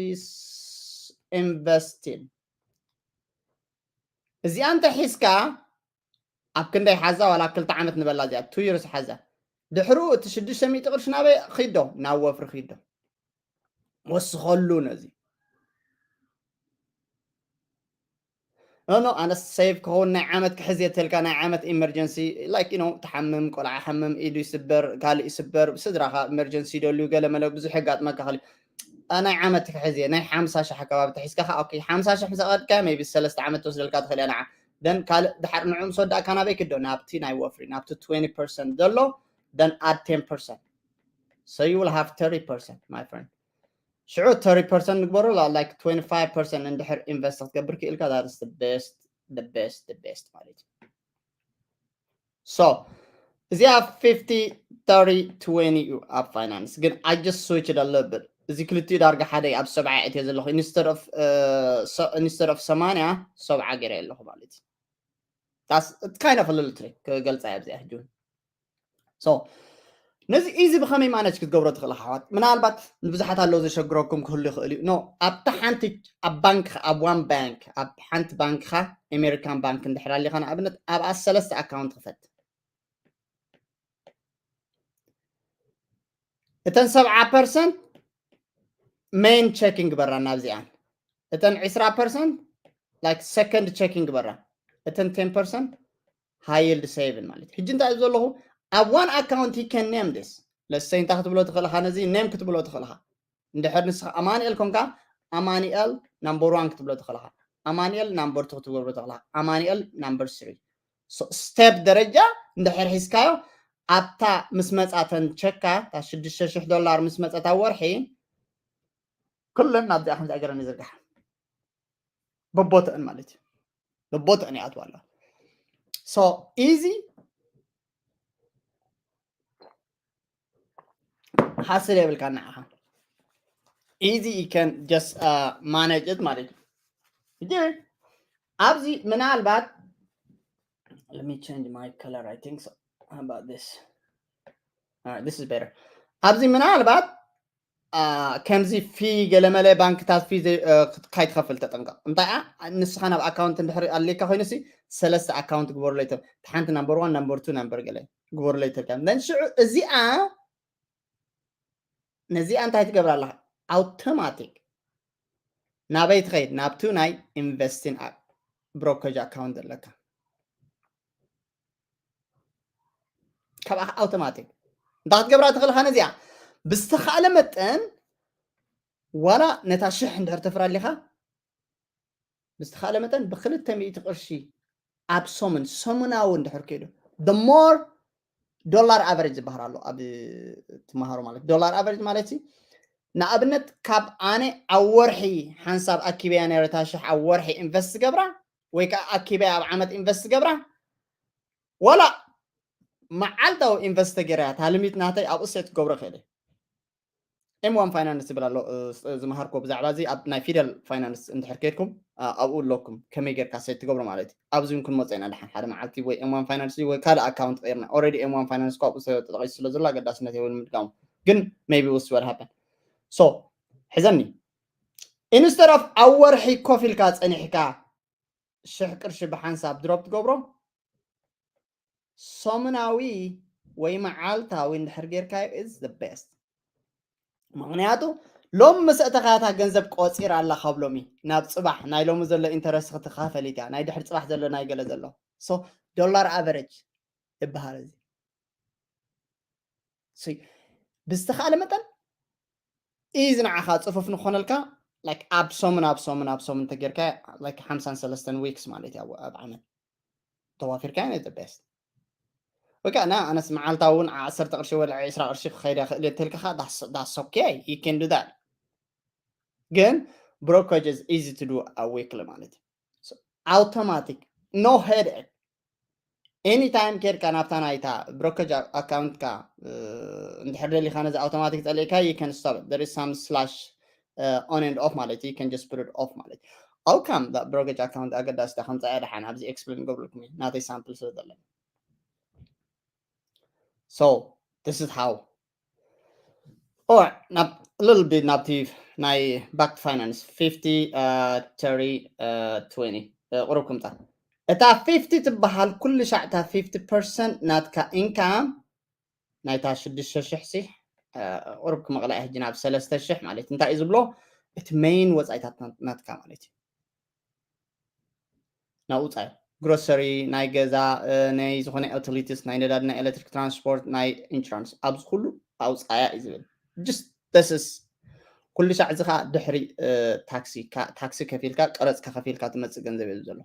ኢንቨስቲን እዚኣ እንተ ሒዝካ ኣብ ክንደይ ሓዛ ዋላ ክልተ ዓመት ንበላ እዚኣ ቱ ይርስ ሓዛ ድሕሩ እቲ ሽዱሽተ ሚእቲ ቅርሺ ናበይ ኺዶ ናብ ወፍሪ ኺዶ ወስኸሉ ነዚ ኖ ኣነስ ሴቭ ክኸውን ናይ ዓመት ክሕዝ የትልካ ናይ ዓመት ኢመርጀንሲ ላይክ ዩ ትሓምም ቆልዓ ሓምም ኢዱ ይስበር ካልእ ይስበር ስድራኻ ኢመርጀንሲ ይደልዩ ገለ መለ ብዙሕ የጋጥመካ ክል ናይ ዓመት ክሕዝ እየ ናይ ሓምሳ ሽሕ ኣካባቢ ተሒዝካ ከዓ ሓምሳ ሽሕ ምስ ኣቐድካ ቢ ሰለስተ ዓመት ትወስደልካ ትኽእል እያ ንዓ ደን ካልእ ድሓር ንዑ ምስ ወዳእካ ናበይ ክዶ ናብቲ ናይ ወፍሪ ናብቲ ትወንቲ ፐርሰንት ዘሎ ደን ኣድ ቴን ፐርሰንት so you will have thirty percent my friend ሽዑ thirty percent ንግበሮ like twenty five percent እንድሕር ኢንቨስት ክትገብር ክኢልካ that's the best the best the best ማለት እዩ so እዚኣ fifty thirty twenty እዩ ኣብ ፋይናንስ ግን I just switch a little bit እዚ ክልቲኡ ዳርጋ ሓደ ኣብ ሰብዓ እትየ ዘለኹ instead of uh, so- instead of ሰማንያ ሰብዓ ገይረ ኣለኹ ማለት እዩ kind of a little trick ክገልፃ እያ ኣብዚኣ ሕጂ so ነዚ ኢዚ ብኸመይ ማነጅ ክትገብሮ ትኽእል ኣሕዋት ምናልባት ንብዙሓት ኣለዉ ዘሸግረኩም ክህሉ ይኽእል እዩ no ኣብታ ሓንቲ ኣብ ባንክ ኣብ ዋን ባንክ ኣብ ሓንቲ ባንክኻ ኣሜሪካን ባንክ እንድሕር ኣሊኻ ንኣብነት ኣብኣ ሰለስተ ኣካውንት ክፈት እተን ሰብዓ ፐርሰንት ሜን ቸኪንግ በራ ናብዚኣን እተን ዕስራ ፐርሰንት like ሰከንድ ቸኪንግ በራ እተን ቴን ፐርሰንት ሃይልድ ሴቭን ማለት ሕጂ እንታይ ዘለኹ ኣብ ዋን ኣካውንት ዩ ከን ኔም ዲስ ለሰይ እንታይ ክትብሎ ትኽእልኻ ነዚ ኔም ክትብሎ ትኽእልኻ እንድሕር ንስኻ ኣማንኤል ኮንካ ኣማንኤል ናምበር ዋን ክትብሎ ትኽእልኻ ኣማንኤል ናምበር ቱ ክትገብሮ ትኽእልኻ ኣማንኤል ናምበር ስሪ ስቴፕ ደረጃ እንድሕር ሒዝካዮ ኣብታ ምስ መፃተን ቸካ እታ ሽዱሽተ ሽሕ ዶላር ምስ መፀት ኣብ ወርሒ ኩለን ናብዚኣ ከምዚኣ ገረን ይዝርግሓ በቦትአን ማለት እዩ በቦትአን ይኣትዋ ኣለዋ so easy ሃስል የብልካ ንዓኻ easy you can just uh, manage it ማለት እዩ ሕጂ ኣብዚ ምናልባት let me change my color I think so how about this Alright, this is better ኣብዚ ምናልባት ከምዚ ፊ ገለመለ ባንክታት ፊ ካይትኸፍል ተጠንቀቕ እንታይ ንስኻ ናብ ኣካውንት እንድሕር ኣሌካ ኮይኑ ሲ ሰለስተ ኣካውንት ግበሩለይ እቲ ሓንቲ ናምበር ዋን ናምበር ቱ ናምበር ገለ ግበሩለይ ተልካ ን ሽዑ እዚኣ ነዚኣ እንታይ ትገብር ኣለኻ ኣውቶማቲክ ናበይ ትኸይድ ናብቱ ናይ ኢንቨስቲን ብሮከጅ ኣካውንት ዘለካ ካብኣ ኣውቶማቲክ እንታይ ክትገብራ ትኽእልኻ ነዚኣ ብዝተኻእለ መጠን ዋላ ነታ ሽሕ እንድሕር ተፍራ ኣሊኻ ብዝተኻእለ መጠን ብክልተ ሚእቲ ቅርሺ ኣብ ሰሙን ሰሙናዊ እንድሕር ከይዱ the more ዶላር ኣቨሬጅ ዝበሃል ኣሎ ኣብ ትመሃሩ ማለት ዶላር ኣቨሬጅ ማለት ንኣብነት ካብ ኣነ ኣብ ወርሒ ሓንሳብ ኣኪበያ ነረታ ሽሕ ኣብ ወርሒ ኢንቨስት ገብራ ወይ ከዓ ኣኪበያ ኣብ ዓመት ኢንቨስት ገብራ ዋላ መዓልታዊ ኢንቨስት ተገይራ እያ እታ ሊሚት ናተይ ኣብኡ ሴት ክገብሮ ክእል ኤም ዋን ፋይናንስ ዝብል ኣሎ ዝመሃርኮ ብዛዕባ እዚ ኣብ ናይ ፊደል ፋይናንስ እንድሕር ከድኩም ኣብኡ ኣለኩም ከመይ ጌርካ ሴት ትገብሮ ማለት እዩ ኣብዚ እውን ክንመፀ ኢና ድሓን ሓደ መዓልቲ ወይ ኤም ዋን ፋይናንስ ወይ ካልእ ኣካውንት ቀይርና ኦረዲ ኤም ዋን ፋይናንስ ካብኡ ተጠቂሱ ስለ ዘሎ ኣገዳስነት የብሉ ምድጋሙ ግን maybe we'll see what happen so ሕዘኒ instead of ኣብ ወርሒ ኮፍ ኢልካ ፀኒሕካ ሽሕ ቅርሺ ብሓንሳብ ድሮፕ ትገብሮ ሰሙናዊ ወይ መዓልታዊ እንድሕር ጌርካዮ is the best ምክንያቱ ሎም ምስ እተኻያታ ገንዘብ ቆፂር ኣላ ካብ ሎሚ ናብ ፅባሕ ናይ ሎሚ ዘሎ ኢንተረስት ክትካፈል ኢትያ ናይ ድሕር ፅባሕ ዘሎ ናይ ገለ ዘሎ so ዶላር ኣቨሬጅ ይበሃል እዚ ብዝተኻለ መጠን እዚ ንዓኻ ፅፉፍ ንኾነልካ like ኣብ ሰሙን ኣብ ሰሙን ኣብ ሰሙን ተጌርካ like ሓምሳን ሰለስተን ዊክስ ማለት እዩ ኣብ ዓመት ተዋፊርካ ናይ the best ወይ ከዓ ኣነስ መዓልታ እውን ዓሰርተ ቅርሺ ወይ ዕስራ ቅርሺ ክኸይድ ክእል እየ ተልካ that's okay you can do that ግን brokerage is easy to do weekly ማለት እዩ automatic no headache anytime ኬድካ ናብታ ናይታ brokerage ኣካውንትካ እንድሕር ደሊካ ነዚ automatic ፀሊእካ you can stop it there is some slash on and off ማለት you can just put it off ማለት how come that brokerage account ኣገዳስታ ከምፃያ ደሓን ኣብዚ explain ገብርልኩም እዩ ናተይ ሳምፕል ስለ ዘለኒ so this is how or ናብ little bit ናብቲ ናይ back to finance fifty uh, thirty uh, twenty uh, ቁሩብ ክምፃ እታ fifty ትበሃል ኩሉ ሻዕ እታ fifty percent ናትካ income ናይታ ሽዱሽተ ሽሕ ሲ ቁሩብ ክመቕላ ሕጂ ናብ ሰለስተ ሽሕ ማለት እንታይ እዩ ዝብሎ እቲ main ወፃኢታት ናትካ ማለት እዩ ናውፃ እዩ grocery ናይ ገዛ ናይ ዝኾነ utilities ናይ ነዳድ ናይ electric transport ናይ insurance ኣብዚ ኩሉ ኣውፃያ እዩ ዝብል just this is ኩሉ ሻዕ እዚ ከዓ ድሕሪ ታክሲ ታክሲ ከፊልካ ቀረፅካ ከፊልካ ትመፅእ ገንዘብ እዩ ዘሎ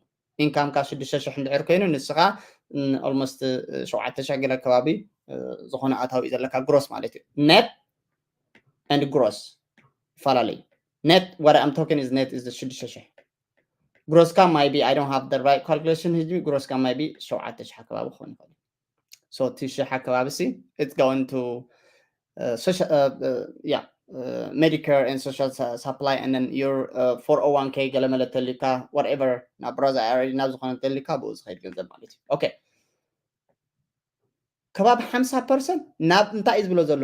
income ካ ሽዱሽተ ሽሕ እንድሕር ኮይኑ ንስኻ almost ሸውዓተ ሽሕ ገለ ከባቢ ዝኾነ ኣታዊ እዩ ዘለካ gross ማለት እዩ net and gross ይፈላለዩ net what I'm talking is net is ሽዱሽተ ሽሕ gross ካ maybe I don't have the right calculation ህጂ gross ካ maybe ሸውዓተ ሽሕ ከባቢ ክኾን ይኽእል so እቲ ሽሕ ከባቢ ሲ it's going to uh, social, uh, uh, yeah uh, Medicare and social su- supply and then your uh, four oh one k ገለ መለ ተልካ whatever ናብ ሮዛ already ናብ ዝኾነ ተልካ ብኡ ዝኸይድ ገንዘብ ማለት እዩ okay ከባቢ ሓምሳ ፐርሰንት ናብ እንታይ እዩ ዝብሎ ዘሎ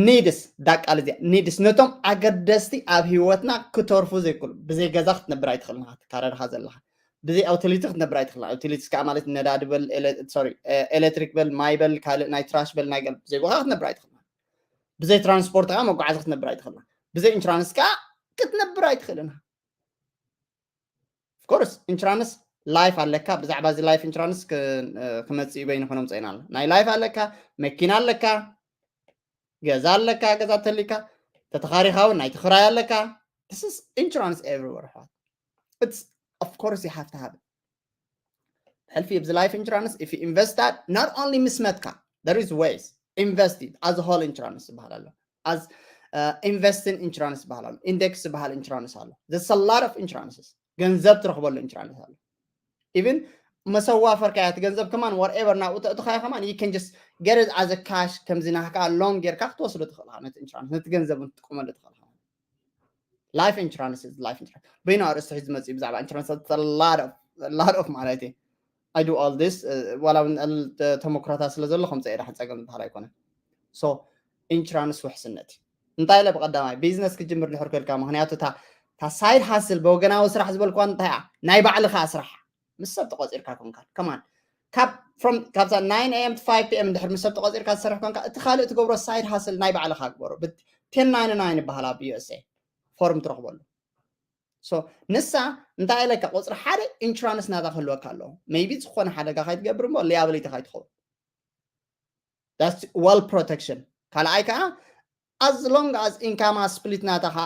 needs ዳቃል እዚኣ needs ነቶም ኣገደስቲ ኣብ ህይወትና ክተርፉ ዘይክእሉ ብዘይ ገዛ ክትነብር ኣይትኽእልና ትካረድኻ ዘለኻ ብዘይ utilities ክትነብር ኣይትኽእልና utilities ከዓ ማለት ነዳዲ በል sorry electric በል ማይ በል ካልእ ናይ trash በል ናይ ገል ብዘይ ውሃ ክትነብር ኣይትኽእልና ብዘይ ትራንስፖርት ከዓ መጓዓዚ ክትነብር ኣይትኽእልና ብዘይ insurance ከዓ ክትነብር ኣይትኽእልና of course insurance life ኣለካ ብዛዕባ እዚ life insurance ክመፅእ በይኑ ክነምፀ ኢና ኣሎ ናይ life ኣለካ መኪና ኣለካ ገዛ ኣለካ ገዛ ተሊካ ተተኻሪኻ እውን ናይ ትኽራይ ኣለካ this is insurance everywhere it's of course you have to have it ሕልፊ ኣብዚ life insurance if you invest that not only ምስ መትካ there is ways invest it as a whole insurance ዝበሃል ኣሎ as uh, investing insurance ዝበሃል ኣሎ index ዝበሃል insurance ኣሎ there's a lot of insurances ገንዘብ ትረኽበሉ insurance ኣሎ even መሰዋፈርካያ እቲ ገንዘብ ከማን whatever ናብኡ ተእትኻዮ ከማን you can just get it as a cash ከምዚ ናህካ long ጌርካ ክትወስዶ ትኽእልካ ነቲ insurance ነቲ ገንዘብ ትጥቀመሉ ትኽእልካ life insurance is life insurance በይኑ ኣርእስቲ ሒዙ ዝመፅእ ብዛዕባ insurance a lot of a lot of ማለት እዩ I do all this ዋላ እውን ተመክሮታት ስለ ዘሎ ከምፀ የዳ ሓፀገም ዝበሃል ኣይኮነን so insurance ውሕስነት እዩ እንታይ ኢለ ብቀዳማይ ቢዝነስ ክጅምር ድሕር ከልካ ምክንያቱ እታ side hustle ብወገናዊ ስራሕ ዝበልኳ እንታይ እያ ናይ ባዕልካ ስራሕ ምስ ሰብ ተቆፂርካ ኮንካ ከማን ካብ from ካብዛ nine am to five pm እንድሕር ምስ ሰብ ተቆፂርካ ዝሰርሕ ኮንካ እቲ ካልእ ትገብሮ side hustle ናይ ባዕልካ ግበሮ ten ninety nine ይበሃል ኣብ USA ፎርም ትረክበሉ so ንሳ እንታይ ኢለካ ቁፅሪ ሓደ insurance ናታ ክህልወካ ኣለዎ maybe ዝኾነ ሓደጋ ከይትገብር እሞ liability ከይትኸውን that's well protection ካልኣይ ከዓ as long as income split ናታኻ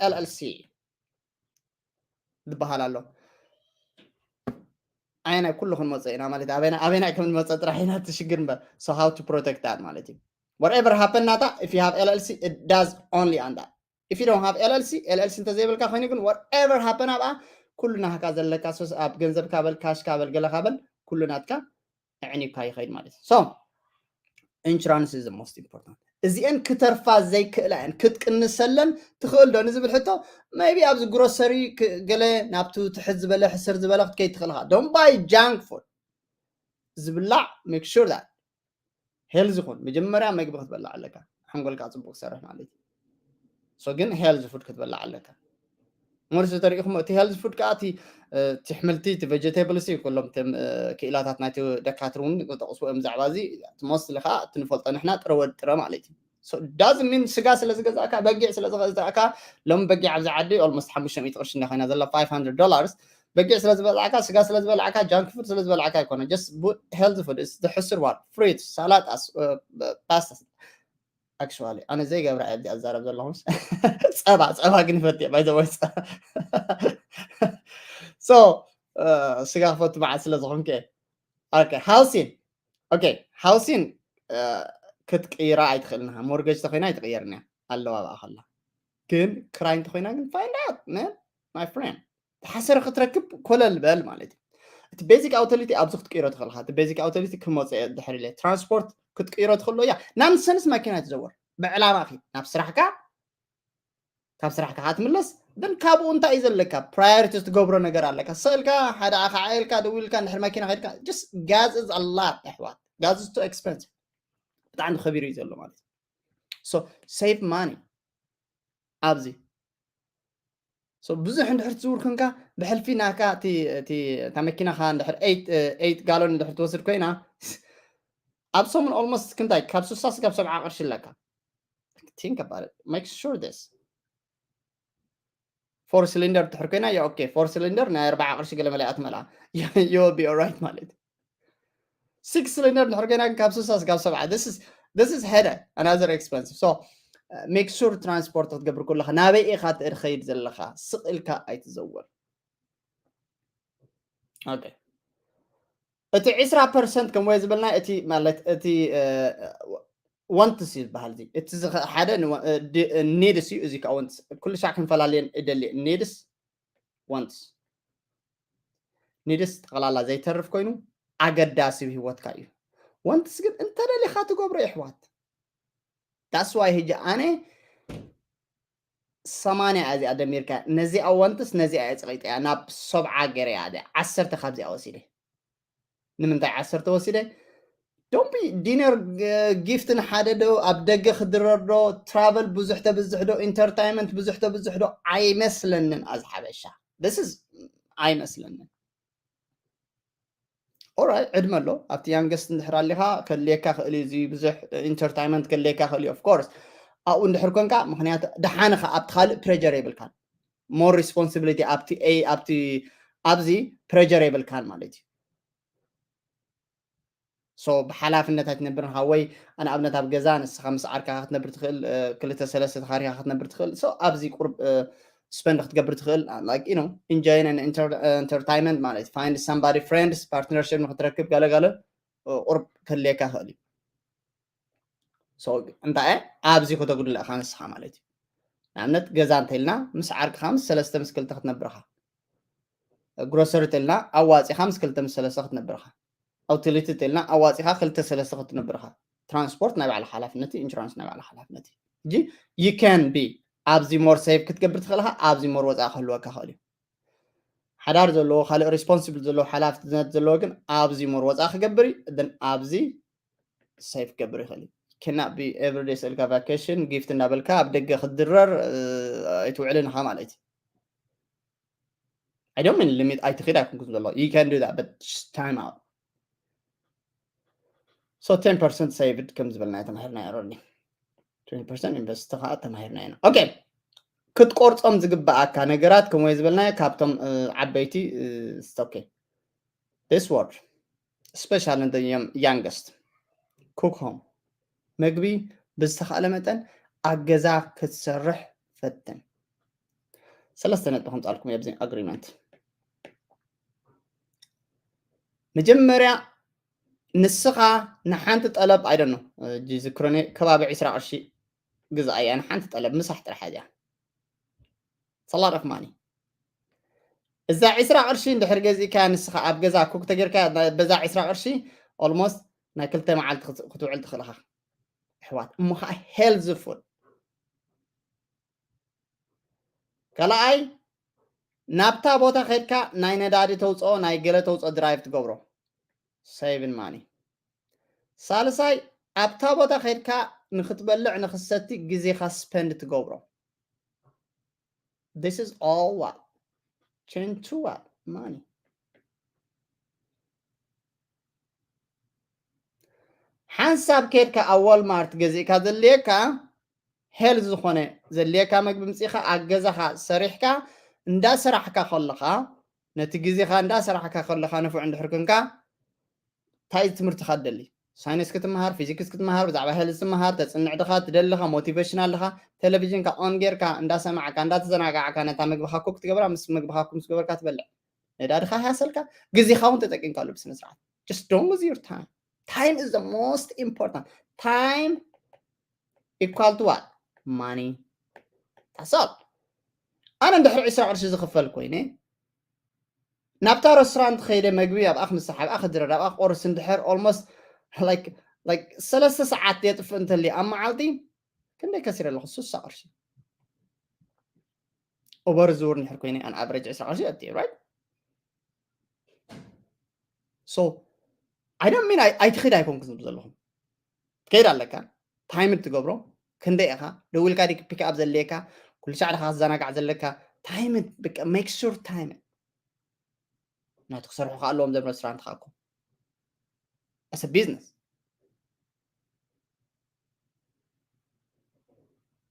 LLC ዝበሃል ኣሎ ኣየናይ ኩሉ ክንመፀ ኢና ማለት ኣበና ኣበናይ ከም ንመፀ ጥራሕ ኢና ትሽግር እምበር። So how to protect that ማለት እዩ። Whatever happen ናታ, if you have LLC, it does only on that. If you don't have LLC, LLC እንተዘይብልካ ኮይኑ ግን whatever happen ኣብኣ ኩሉ ናህካ ዘለካ ሶስ ኣብ ገንዘብካ በል ካሽካ በል ገለካ በል ኩሉ ናትካ ኣዕኒካ ይኸይድ ማለት እዩ። So insurance is the most important። እዚአን ክተርፋ ዘይክእላ እየን ክትቅንሰለን ትኽእል ዶ ንዝብል ሕቶ፣ maybe ኣብዚ ግሮሰሪ ገለ ናብቲ ትሕት ዝበለ ሕስር ዝበለ ክትከይድ ትኽእል ኢኻ። Don't buy junk food። ዝብላዕ make sure that healthy ይኹን። መጀመርያ መግቢ ክትበላዕ ኣለካ፣ ሓንጎልካ ፅቡቅ ክሰርሕ ማለት እዩ። So ግን healthy food ክትበላዕ ኣለካ። ሞርስ ተሪኢኹም እቲ healthy food ከዓ እቲ ኣሕምልቲ እቲ vegetables እዩ። ኩሎም ክኢላታት ናይቲ ደካትር እውን ዝጠቕስዎ እዮም ብዛዕባ እዚ። Mostly ከዓ እቲ ንፈልጦ ንሕና ጥረ ወዲ ጥረ ማለት እዩ። So doesn't mean ስጋ ስለ ዝገዛእካ በጊዕ ስለ ዝገዛእካ፣ ሎሚ በጊዕ ኣብዚ ዓዲ almost ሓሙሽተ ሚእቲ ቅርሺ እንዳ ኮይና ዘላ five hundred dollars። በጊዕ ስለ ዝበላዕካ ስጋ ስለ ዝበላዕካ junk food ስለ ዝበላዕካ ኣይኮነ። Just healthy food is the ሕስር one, fruits፣ ሰላጣስ፣ pasta። Actually ኣነ ዘይገብራ እየ ኣብዚኣ ዝዛረብ ዘለኹ። ጸባ ጸባ ግን ይፈትየ by the way። So ስጋ ክፈቱ መዓት ስለ ዝኾንከ። Okay housing። Okay housing ክትቅይራ ኣይትኽእልን ኢኻ። Mortgage ተኮይና ኣይትቕየርን እያ ኣለዋ ብኣ ከላ። ግን ክራይ እንተኮይና ግን find out man, my friend። ዝሓሰረ ክትረክብ ኮለል በል ማለት እዩ። እቲ basic utility ኣብዚ ክትቅይሮ ትኽእል ኢኻ። እቲ basic utility ክመፅእ እየ ድሕር ኢለ። Transport ክትቅይሮ ትኽእሎ እያ። Nonsense መኪና ትዘወር ብዕላማ ኺ ናብ ስራሕካ ካብ ስራሕካ ክትምለስ ግን ካብኡ እንታይ እዩ ዘለካ? Priority ትገብሮ ነገር ኣለካ። ስእልካ ሓደ ኣኻ ዓይልካ ደው ኢልካ እንድሕር መኪና ከድካ just gas is a lot ኣሕዋት። Gas is too expensive። ብጣዕሚ ከቢሩ እዩ ዘሎ ማለት እዩ። So save money ኣብዚ። So ብዙሕ እንድሕር ትዝውር ኮንካ ብሕልፊ ናካ እቲ እቲ እታ መኪናኻ እንድሕር eight eight ጋሎን እንድሕር ትወስድ ኮይና ኣብ ሰሙን almost ክንታይ ካብ ስሳ ስጋብ ሰብዓ ቅርሺ ኣለካ። Think about it, make sure this four cylinder ትሕር ኮይና ያ okay four cylinder ናይ ኣርባዓ ቅርሺ ገለ መለያ ትመልኣ። You will be alright ማለት እዩ። Six cylinder እንድሕር ኮይና ግን ካብ ስሳ ስጋብ ሰብዓ this is this is ሓደ another expensive. So make sure transport ክትገብር ከለካ ናበይ ኢኻ ትኸይድ ዘለኻ ስቕ ኢልካ ኣይትዘወር። Okay እቲ ዕስራ percent ከም ወይ ዝበልና እቲ ማለት እቲ wants እዩ ዝበሃል እዚ እቲ ሓደ needs እዩ። እዚ ከዓ wants ኩሉ ሻዕ ክንፈላለየን እደሊ needs wants needs ጠቕላላ ዘይተርፍ ኮይኑ ኣገዳሲ ህይወትካ እዩ። Wants ግን እንተደሊኻ ትገብሮ ይሕዋት። That's why ሕጂ ኣነ ሰማንያ እዚኣ ደሚርካ ነዚኣ wants ነዚኣ እየ ፀቒጠያ ናብ ሰብዓ ገይረያ እዚኣ ዓሰርተ ካብዚኣ ወሲደ። ንምንታይ ዓሰርተ ወሲደ? Don't be dinner gift ንሓደ ዶ ኣብ ደገ ክድረር ዶ travel ብዙሕ ተብዝሕ ዶ entertainment ብዙሕ ተብዝሕ ዶ ኣይመስለንን። ኣዝ ሓበሻ this is ኣይመስለንን። Alright ዕድመ ኣሎ ኣብቲ youngest እንድሕር ኣሊኻ ከድልየካ ክእል እዩ። እዚ ብዙሕ entertainment ከድልየካ ክእል እዩ of course ኣብኡ እንድሕር ኮንካ ምክንያቱ ደሓንኻ ኣብቲ ካልእ pressure የብልካን። More responsibility ኣብቲ ኣብቲ ኣብዚ pressure የብልካን ማለት እዩ። So ብሓላፍነት ኣይትነብርን ሃወይ። ንኣብነት ኣብ ገዛ ንስኻ ምስ ዓርካኻ ክትነብር ትኽእል ክልተ ሰለስተ ተኻሪኻ ክትነብር ትኽእል። So ኣብዚ ቁርብ spend ክትገብር ትኽእል like you know enjoying and entertainment ማለት find somebody friends partnership ንክትረክብ ገለገለ ቁርብ ከድልየካ ክእል እዩ። So እንታይ ኣብዚ ከተጉድለ ኢኻ ንስኻ ማለት እዩ። ንኣብነት ገዛ እንተኢልና ምስ ዓርክኻ ምስ ሰለስተ ምስ ክልተ ክትነብርኻ grocery ተልና ኣዋፂኻ ምስ ክልተ ምስ ሰለስተ ክትነብርኻ utility ተልና ኣዋፂኻ ክልተ ሰለስተ ክትነብርኻ transport ናይ ባዕላ ሓላፍነት insurance ናይ ባዕላ ሓላፍነት ሕጂ you can be ኣብዚ more save ክትገብር ትኽእል ኢኻ ኣብዚ more ወፃኢ ክህልወካ ክእል እዩ። ሓዳር ዘለዎ ካልእ responsible ዘለዎ ሓላፍነት ዘለዎ ግን ኣብዚ more ወፃኢ ክገብር እዩ። Then ኣብዚ save ክገብር ይኽእል እዩ። Cannot be everyday ስእልካ vacation gift እናበልካ ኣብ ደገ ክትድረር ኣይትውዕልን ኢኻ ማለት እዩ። I don't mean limit ኣይትኺድ ኣይኮንኩን ዘሎ you can do that but time out. So ten percent saved ከም ዝበልና ተማሂርና already. Twenty percent invest ከዓ ተማሂርና ኢና። Okay ክትቆርጾም ዝግበኣካ ነገራት ከምኡ ዝበልና ካብቶም ዓበይቲ okay this word special ንደዮም youngest cook home መግቢ ብዝተኻእለ መጠን ኣብ ገዛ ክትሰርሕ ፈትን። ሰለስተ ነጥቢ ከምፃልኩም ኣብዚ agreement መጀመርያ ንስኻ ንሓንቲ ጠለብ ኣይደኖ ዝክሮኒ ከባቢ ዕስራ ቅርሺ ግዛእያ ንሓንቲ ጠለብ ምሳሕ ጥራሕ እያ ሰላድ ኦፍ ማኒ። እዛ ዕስራ ቅርሺ እንድሕር ገዚእካ ንስኻ ኣብ ገዛ ኩክ ተጌርካ በዛ ዕስራ ቅርሺ ኦልሞስት ናይ ክልተ መዓልቲ ክትውዕል ትኽእልኻ። ኣሕዋት እሞ ከዓ ሄልዚ ፉድ ካልኣይ ናብታ ቦታ ከድካ ናይ ነዳዲ ተውፅኦ ናይ ገለ ተውፅኦ ድራይቭ ትገብሮ። ሴቪን ማኒ። ሳልሳይ ኣብታ ቦታ ከድካ ንክትበልዕ ንክትሰቲ ግዜካ ስፐንድ ትገብሮ። This is all what? Change to what? Money. ሓንሳብ ከድካ ኣብ ዋልማርት ገዚእካ ዘድልየካ ሄልዚ ዝኾነ ዘድልየካ መግቢ ምፂእካ ኣብ ገዛኻ ሰሪሕካ እንዳሰራሕካ ከለኻ ነቲ ግዜኻ እንዳሰራሕካ ከለኻ ንፉዕ እንድሕር ክንካ እንታይ ትምህርትኻ ትደሊ? ሳይንስ ክትመሃር፣ ፊዚክስ ክትመሃር፣ ብዛዕባ ሄልዝ ትመሃር፣ ተፅንዕ ድኻ፣ ትደልኻ፣ ሞቲቬሽናል ድኻ፣ ቴሌቪዥንካ ኦን ጌርካ እንዳሰማዕካ እንዳተዘናጋዕካ ነታ ምግብኻ ኩክ ትገብራ፣ ምስ ምግብኻ ኩክ ምስ ገበርካ ትበልዕ። ነዳድኻ ሃሰልካ፣ ግዜኻ እውን ተጠቂምካሉ ብስነ ስርዓት። Just don't lose your time. Time is the most important. Time equal to what? Money. That's all. ኣነ እንድሕር ዕስራ ቅርሺ ዝኽፈል ኮይነ ናብታ ረስቶራንት ከይደ መግቢ ኣብኣ ክምሳሕ ኣብኣ ክድረር ኣብኣ ክቆርስ እንድሕር ኦልሞስት ላይክ ላይክ ሰለስተ ሰዓት የጥፍእ እንተልየ ኣብ መዓልቲ ክንደይ ከሲረ ኣለኹ? ስሳ ቅርሺ። ኦቨር ዝውር እንድሕር ኮይነ ኣን ኣቨሬጅ ዕስራ ቅርሺ ኣትየ ራይት። So I don't mean ኣይትኸይድ ኣይኮንኩ ዝብል ዘለኹም። ትከይድ ኣለካ፣ ታይም ትገብሮ። ክንደይ ኢኻ ደዊልካ ዲ ፒክ ኣፕ ዘድልየካ? ኩሉ ሻዕ ድኻ ክትዘናጋዕ ዘለካ? ታይም በቃ ሜክ ሹር ታይም ናቲ ክሰርሑ ከኣለዎም ዘም ረስቶራንት ኻኩም ኣሰ ቢዝነስ።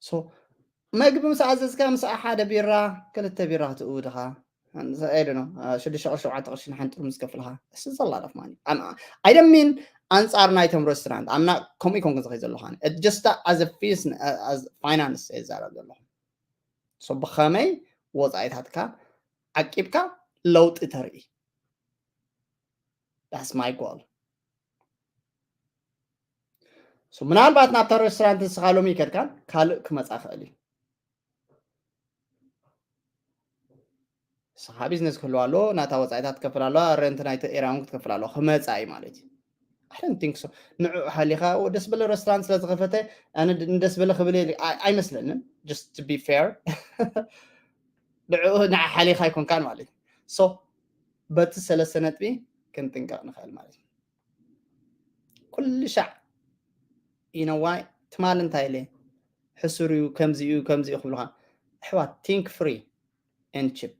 So መግቢ ምስ ኣዘዝካ ምስኣ ሓደ ቢራ ክልተ ቢራ ክትእው ድኻ ኣይደኖ ሽዱሽተ ቅርሺ ሸውዓተ ቅርሺ ንሓንቲ ጥርሙዝ ከፍልኻ። እስ ዘላረፍ ማኒ ኣይደሚን ኣንጻር ናይቶም ረስቶራንት ኣምና ከምኡ ይኮንኩ ዝኸይ ዘለኹ ጀስታ ኣዘ ፊስ ፋይናንስ የዛረብ ዘለኹ። ብኸመይ ወፃኢታትካ ዓቂብካ ለውጢ ተርኢ? That's my goal. ምናልባት ናብታ ሬስቶራንት ንስኻ ሎሚ ይከድካን ካልእ ክመፃ ክእል እዩ። ንስኻ ቢዝነስ ክህልዋ ኣለዎ፣ ናታ ወፃኢታት ትከፍል ኣለዋ፣ ረንት ናይቲ ኤርያ እውን ክትከፍል ኣለዋ። ክመፃ እዩ ማለት እዩ። I don't think so። ንዕኡ ሓሊኻ ደስ በለ ሬስቶራንት ስለ ዝኸፈተ ኣነ ንደስ በለ ክብል ኣይመስለንን። Just to be fair ንዕኡ ንዓ ሓሊኻ ኣይኮንካን ማለት እዩ። So በቲ ሰለስተ ነጥቢ ክንጥንቀቕ ንኽእል ማለት እዩ። ኩሉ ሻዕ ኢነዋይ ትማል እንታይ ኢለ ሕሱር እዩ ከምዚ እዩ ከምዚ እዩ ክብልኻ። ኣሕዋት think free and cheap።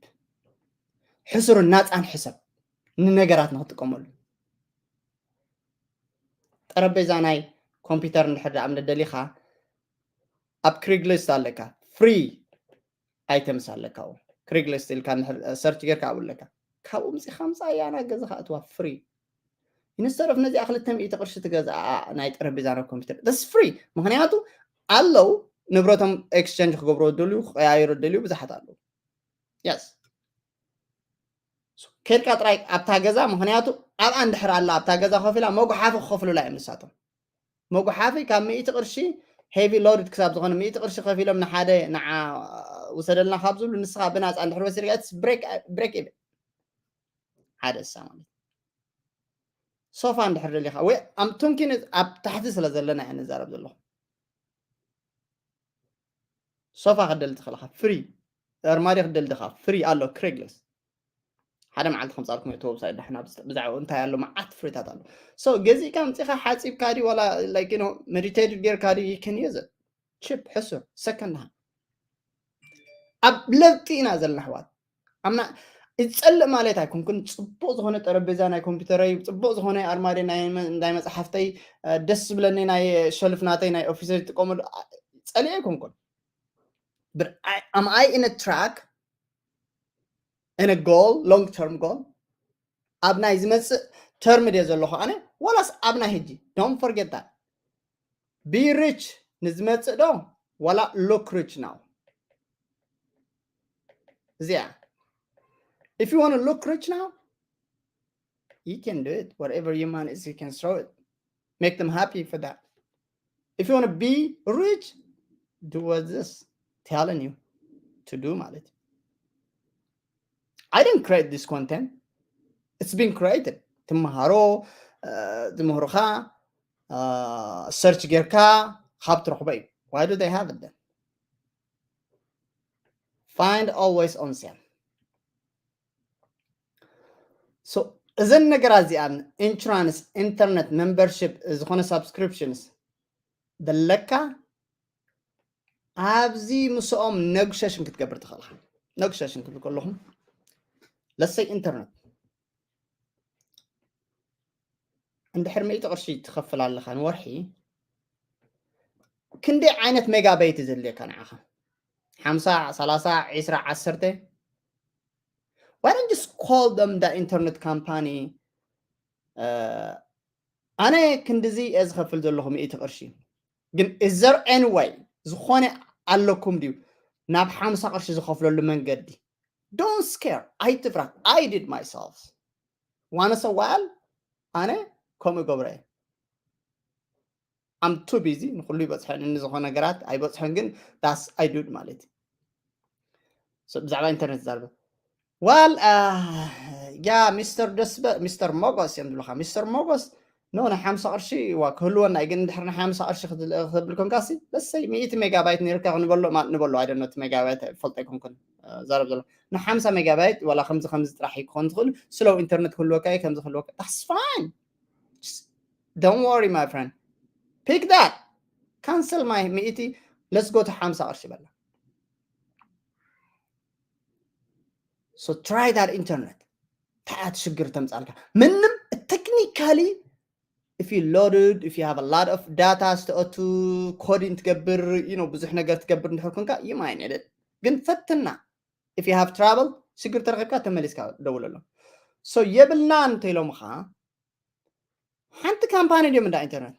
ሕሱርን ናፃን ሕሰብ ንነገራት ንክትጥቀመሉ። ጠረጴዛ ናይ ኮምፒውተር እንድሕር ደኣምነ ደሊኻ ኣብ ክሪግሊስት ኣለካ ፍሪ ኣይተምስ ኣለካ። ክሪግሊስት ኢልካ ሰርች ጌርካ ኣብኡ ኣለካ። ካብኡ ምፂኻ ምፃ እያ ናብ ገዛኻ እትዋ ፍሪ። ኢንስተድ ኦፍ ነዚኣ ክልተ ሚእቲ ቅርሺ ትገዝኣ ናይ ጠረጴዛ ናይ ኮምፒውተር ስ ፍሪ። ምክንያቱ ኣለዉ ንብረቶም ኤክስቸንጅ ክገብሩ ደልዩ ክቀያየሩ ደልዩ ብዙሓት ኣለዉ። የስ ከድካ ጥራይ ኣብታ ገዛ ምክንያቱ ኣብኣ እንድሕር ኣላ ኣብታ ገዛ ከፊላ መጉሓፊ ክኸፍሉላ እዮም ንሳቶም። መጉሓፊ ካብ ሚእቲ ቅርሺ ሄቪ ሎድድ ክሳብ ዝኾነ ሚእቲ ቅርሺ ከፊሎም ንሓደ ንዓ ውሰደልና ካብ ዝብሉ ንስኻ ብናፃ እንድሕር ወሲድካ ብሬክ ኢቨን ሓደ እሳ ማለት ሶፋ እንድሕር ደሊኻ ወይ ኣምቱንኪን ኣብ ታሕቲ ስለ ዘለና እየ ንዛረብ ዘለኹ። ሶፋ ክደሊ ትኽእልኻ ፍሪ ኣርማዲ ክደሊ ድኻ ፍሪ ኣሎ ክሬግለስ ሓደ መዓልቲ ከምፃልኩም እቲ ወብሳይት ዳሕና ብዛዕባ እንታይ ኣሎ መዓት ፍሪታት ኣሎ። So ገዚእካ ምፂኻ ሓፂብካ ዲ ዋላ ላይክ ኖ ሜዲቴትድ ጌርካ ዲ you can use it cheap ሕሱር ሰከንድ ሃንድ። ኣብ ለውጢ ኢና ዘለና ኣሕዋት። ኣምና ዝፀልእ ማለት ኣይኮንኩን። ፅቡቅ ዝኾነ ጠረጴዛ ናይ ኮምፒውተረይ፣ ፅቡቅ ዝኾነ ኣርማዲ ናይ መ- ናይ መፅሓፍተይ፣ ደስ ዝብለኒ ናይ ሸልፍ ናተይ ናይ ኦፊሰይ ዝጥቀመሉ አ- ፀሊእ ኣይኮንኩን። But I, am I in a track in a goal long term goal? ኣብ ናይ ዝመፅእ ተርም ድየ ዘለኹ ኣነ ዋላስ ኣብ ናይ ሕጂ? Don't forget that be rich ንዝመፅእ ዶ ዋላ look rich now? እዚኣ if you want to look rich now you can do it. Wherever your money is, you can throw it. Make them happy for that. If you want to be rich, do what this telling you to do ማለት እዩ። I didn't create this content. It's been created. ትመሃሮ፣ እ፣ ዝምህሩኻ፣ እ፣ search ጌርካ ካብ ትረኽቦ እዩ። Why do they have it then? Find always on sale. So እዘን ነገራት እዚኣን፣ insurance፣ internet membership፣ ዝኾነ subscriptions ዘለካ ኣብዚ ምስኦም negotiation ክትገብር ትኽእል ኢኻ። Negotiation ክብል ከለኹም let's say internet እንድሕር ሚእቲ ቅርሺ ትኸፍል ኣለኻ ንወርሒ፣ ክንደይ ዓይነት ሜጋባይት እዩ ዘድልየካ ንዓኻ? ሓምሳ፣ ሰላሳ፣ ዕስራ፣ ዓሰርተ? Why don't just call them the internet company? ኣነ ክንድዚ እየ ዝኸፍል ዘለኹ ሚእቲ ቅርሺ፣ ግን is there any way ዝኾነ ኣለኩም ድዩ ናብ ሓምሳ ቅርሺ ዝኸፍለሉ መንገዲ? Don't scare፣ ኣይትፍራ። I did myself። ዋነሰ ዋል ኣነ ከምኡ ገብረ እየ። I'm too busy፣ ንኩሉ ይበፅሐኒ፣ ንዝኾነ ነገራት ኣይበፅሐን፣ ግን that's I do ማለት እዩ። So ብዛዕባ ኢንተርኔት ዛርበ ዋል ያ ሚስተር ደስበ ሚስተር ሞጎስ እዮም ዝብሉካ። ሚስተር ሞጎስ ኖ ናይ ሓምሳ ቅርሺ ዋ ክህልወና እዩ፣ ግን እንድሕር ናይ ሓምሳ ቅርሺ ክትብል ኮንካሲ ለሰይ ሚእቲ ሜጋባይት ነርካ ክንበሎ ማለት ንበሎ ኣይደኖ እቲ ሜጋባይት ፈልጠ ኣይኮንኩን ዛረብ ዘሎ ንሓምሳ ሜጋባይት ዋላ ከምዚ ከምዚ ጥራሕ ይኮን ትኽእል ስለው ኢንተርኔት ክህልወካ እዩ ከምዚ ክህልወካ that's fine. Don't worry my friend, pick that, cancel my ሚእቲ, let's go to ሓምሳ ቅርሺ በላ። So try that internet። ታያት ሽግር ተምጻልካ ምንም technically if you loaded, if you have a lot of data ዝተኣቱ coding ትገብር you know ብዙሕ ነገር ትገብር እንድሕር ኮንካ you might need it። ግን ፈትና if you have trouble ሽግር ተረኺብካ ተመሊስካ ደውለሎም። So የብልናን እንተኢሎምኻ ሓንቲ ካምፓኒ ድዮም እንዳ ኢንተርኔት